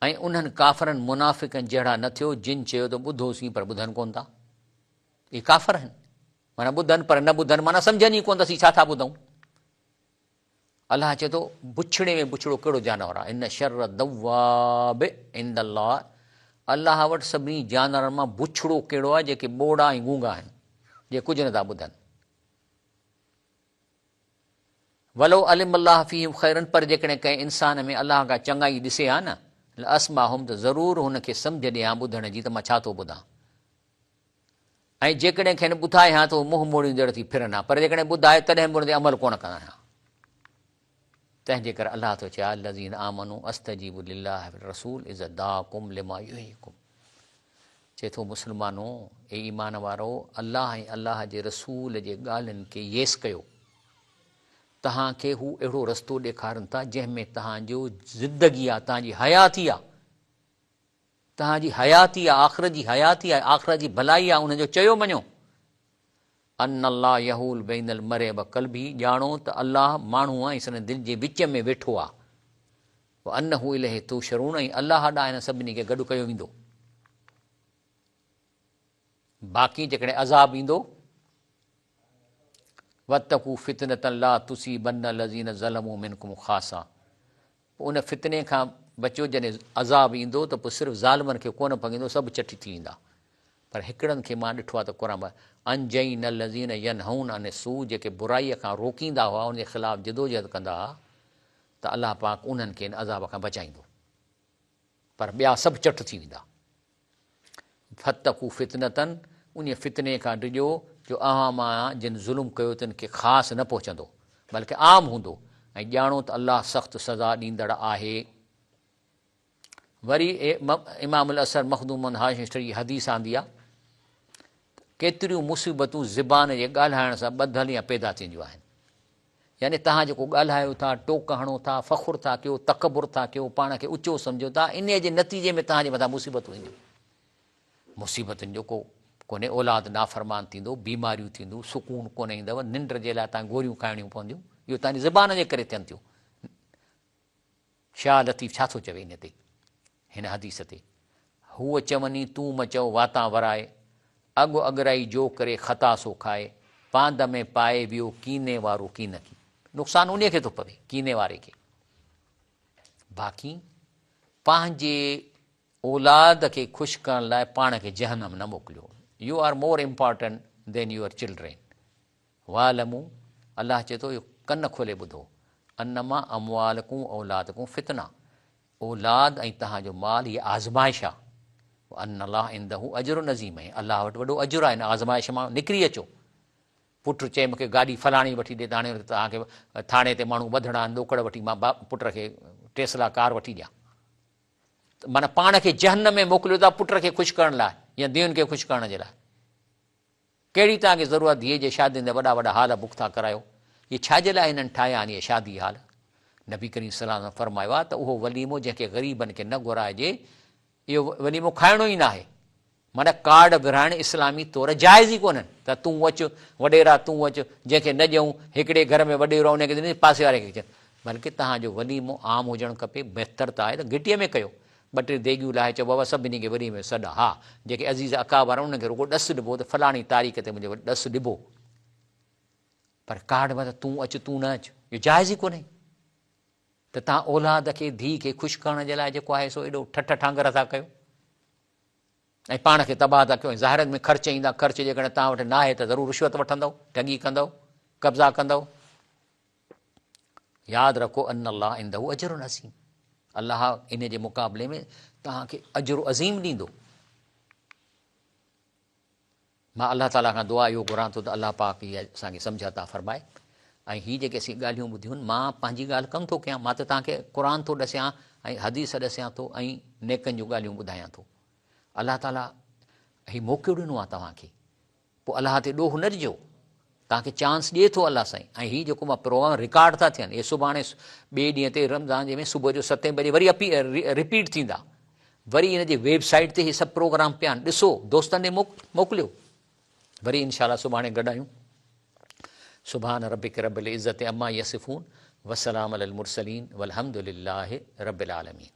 ۽ انهن ڪافرن منافقن جهڙا نه ٿيو جن چيو ته ٻڌوسين پر ٻڌن ڪون ٿا اهي ڪافر آهن معنيٰ ٻڌن پر نه ٻڌن معنيٰ سمجهن ئي ڪون ته اسين ڇا ٿا ٻڌون الله چئي ٿو، بڇڙي ۾ بڇڙو ڪهڙو جانور آهي؟ ان شر الدواب عند الله الله وٽ سڀني جانورن مان بڇڙو ڪهڙو آهي جيڪي ٻوڙا ۽ گونگا آهن، جي ڪجهه نٿا ٻڌن. ولو علم الله فيهم خيرا پر جيڪڏهن ڪنهن انسان ۾ الله ڪا چڱائي ڏسي ها نه، لاسمعهم ته ضرور هن کي سمجهه ڏي ها ٻڌڻ جي ته مان ڇا ٿو ٻڌان. ۽ جيڪڏهن کين ٻڌائي ها ته هو منهن موڙيندڙ ٿي ڦرن ها، پر جيڪڏهن ٻڌائي تڏهن به ان تي عمل ڪونه ڪندا ها. تنهن جي ڪري الله ٿو چئي، يا الذين آمنوا استجيبوا لله والرسول اذا دعاڪم لما يحييڪم. چئي ٿو مسلمانو، اي ايمان وارؤ، الله ۽ الله جي رسول جي ڳالهين کي ييس ڪيو. توهان کي هو اهڙو رستو ڏيکارن ٿا جنهن ۾ توهان جو زندگي آهي، توهان جي حياتي آهي. توهان جي حياتي آ، آخرت جي حياتي آ، آخرت جي ڀلائي آ، ان جو چيو مڃو. ان الله يحول بين المرء وقلبه ڄاڻو ته الله ماڻهوء ۽ سندس دل جي وچ ۾ ويٺو آ. وانه اليه تحشرون ۽ الله ڏانهن انهن سڀني کي گڏ ڪيو ويندو. باقي جيڪڏهن عذاب ايندو، واتقوا فتنة لا تصيبن الذين ظلموا منڪم خاصة پوء ان فتني کان بچو جڏهن عذاب ايندو ته پوء صرف ظالمن کي ڪونه پڪڙيندو سڀ چٽ ٿي ويندا. پر هڪڙن کي مان ڏٺو آهي ته قرآن انجينا الذين ينهون عن السوء جيڪي برائيء کان روڪيندا هئا ان جي خلاف جدوجهد ڪندا ها ته الله پاڪ انهن کي ان عذاب کان بچائيندو پر ٻيا سڀ چٽ ٿي ويندا. فاتقوا فتنة انهيء فتني کان ڊڄو جو اوهان مان جن ظلم ڪيو تن کي خاص نه پهچندو بلڪه عام هوندو ۽ ڄاڻو ته الله سخت سزا ڏيندڙ آهي. وري امام الازهر مخدوم محمد هاشم شريف جي حديث آندي آهي ته ڪيتريون مصيبتون زبان جي ڳالهائڻ سان ٻڌل يا پيدا ٿينديون آهن. يعني توهان جيڪو ڳالهايو ٿا، ٽوڪ هڻو ٿا، فخر ٿا ڪيو، تڪبر ٿا ڪيو، پاڻ کي اچو سمجهو ٿا، انهيء جي نتيجي ۾ توهان جي مٿان مصيبتون اينديون. مصيبتن جو ڪو ڪونهي، اولاد نافرمان ٿيندو، بيماريون ٿينديون، سڪون ڪونه ايندو، ننڊ جي لاء توهان کي گوريون کائڻيون پونديون، اهو توهان جي زبان جي ڪري ٿين ٿيون. شاهه لطيف ڇا ٿو چوي ان تي؟ هن حديث تي، هوء چوني تون م چئو واتان ورائي، اڳ اڳرائي جو ڪري خطا سو کائي، پاند ۾ پائي ويو ڪيني وارو ڪينڪي. نقصان انهيء کي ٿو پوي، ڪيني واري کي. باقي پنهنجي اولاد کي خوش ڪرڻ لاء پاڻ کي جهنم نه موڪليو. You are more important than your children. واعلموا، الله چئي ٿو اهو ڪن کولي ٻڌو، انما اموالڪم واولادڪم فتنه، اولاد ۽ توهان جو مال هيء آزمائش آهي، وان الله عنده اجر عظيم ۽ الله وٽ وڏو اجر آهي، ان آزمائش مان نڪري اچو. پٽ چئي مون کي گاڏي فلاڻي وٺي ڏي ته هاڻي توهان کي ٿاڻي تي ماڻهو ٻڌڻا آهن ڏوڪڙ وٺي مان پٽ کي ٽيسلا ڪار وٺي ڏيان. معنيٰ پاڻ کي جهنم ۾ موڪليو ٿا پٽ کي خوش ڪرڻ لاء يا ڌيئن کي خوش ڪرڻ جي لاء. ڪهڙي توهان کي ضرورت ڌيء جي شادين تي وڏا وڏا هال بڪ ٿا ڪرايو؟ اهي ڇا جي لاء هنن ٺاهيا آهن اهي شادي هال؟ نبي ڪريم صلي الله عليه وسلم فرمايو آهي ته اهو وليمو جنهن کي غريبن کي نه گهرائجي اهو وليمو کائڻو ئي ناهي. معنيٰ ڪارڊ ورهائڻ اسلامي طور جائز ئي ڪونهن ته تون اچ وڏيرا تون اچ جنهن کي نه ڏيون هڪڙي گهر ۾ وڏيرو آهي ان کي ڏني پاسي واري کي بلڪه توهان جو وليمو عام هجڻ کپي بهتر ته آهي ته گهٽيء ۾ ڪيو ٻه ٽي ديڳيون لاهي چئو بابا سڀني کي وري ۾ سڏ ها جيڪي عزيز اقارب آهن انهن کي رڳو ڏس ڏبو ته فلاڻي تاريخ تي منهنجو ڏس ڏبو پر ڪارڊ ۾ ته تون اچ تون نه اچ اهو جائز ئي ڪونهي ته تان اولاد کي ڌيء کي خوش ڪرڻ جي لاء جيڪو آهي سو ايڏو ٺٺ ٺانگر ٿا ڪيو ۽ پاڻ کي تباهه ٿا ڪيو ۽ ظاهر ۾ خرچ ايندا خرچ جيڪڏهن تان وٽ ناهي ته ضرور رشوت وٺندؤ ٺڳي ڪندؤ قبضا ڪندؤ ياد رکو ان الله عنده اجر عظيم الله ان جي مقابلي ۾ توهان کي اجر عظيم ڏيندو. مان الله تعالي کان دعا اهو گهران ٿو ته الله پاڪ هي اسان کي سمجهه عطا فرمائي ۽ هي جيڪي اسين ڳالهيون ٻڌيون مان پنهنجي ڳالهه ڪم ٿو ڪيان مان ته توهان کي قرآن ٿو ڏسيان ۽ حديث ڏسيان ٿو ۽ نيڪن جون ڳالهيون ٻڌايان ٿو الله تعالي هي موقعو ڏنو آهي توهان کي پوء الله تي ڏوهه نه ڏجو. توهان کي چانس ڏئي ٿو الله سائين ۽ هي جيڪو مان پروگرام رڪارڊ ٿا ٿين اهي سڀاڻي ٻئي ڏينهن تي رمضان جي ۾ صبح جو ستين بجي وري رپيٽ ٿيندا وري ان جي ويب سائيٽ تي هي سڀ پروگرام پيا آهن ڏسو دوستن ڏي موڪليو وري انشاء الله سڀاڻي گڏ آهيون سبحان ربک رب العزت عما يصفون وسلام علی المرسلين والحمد لله رب العالمين.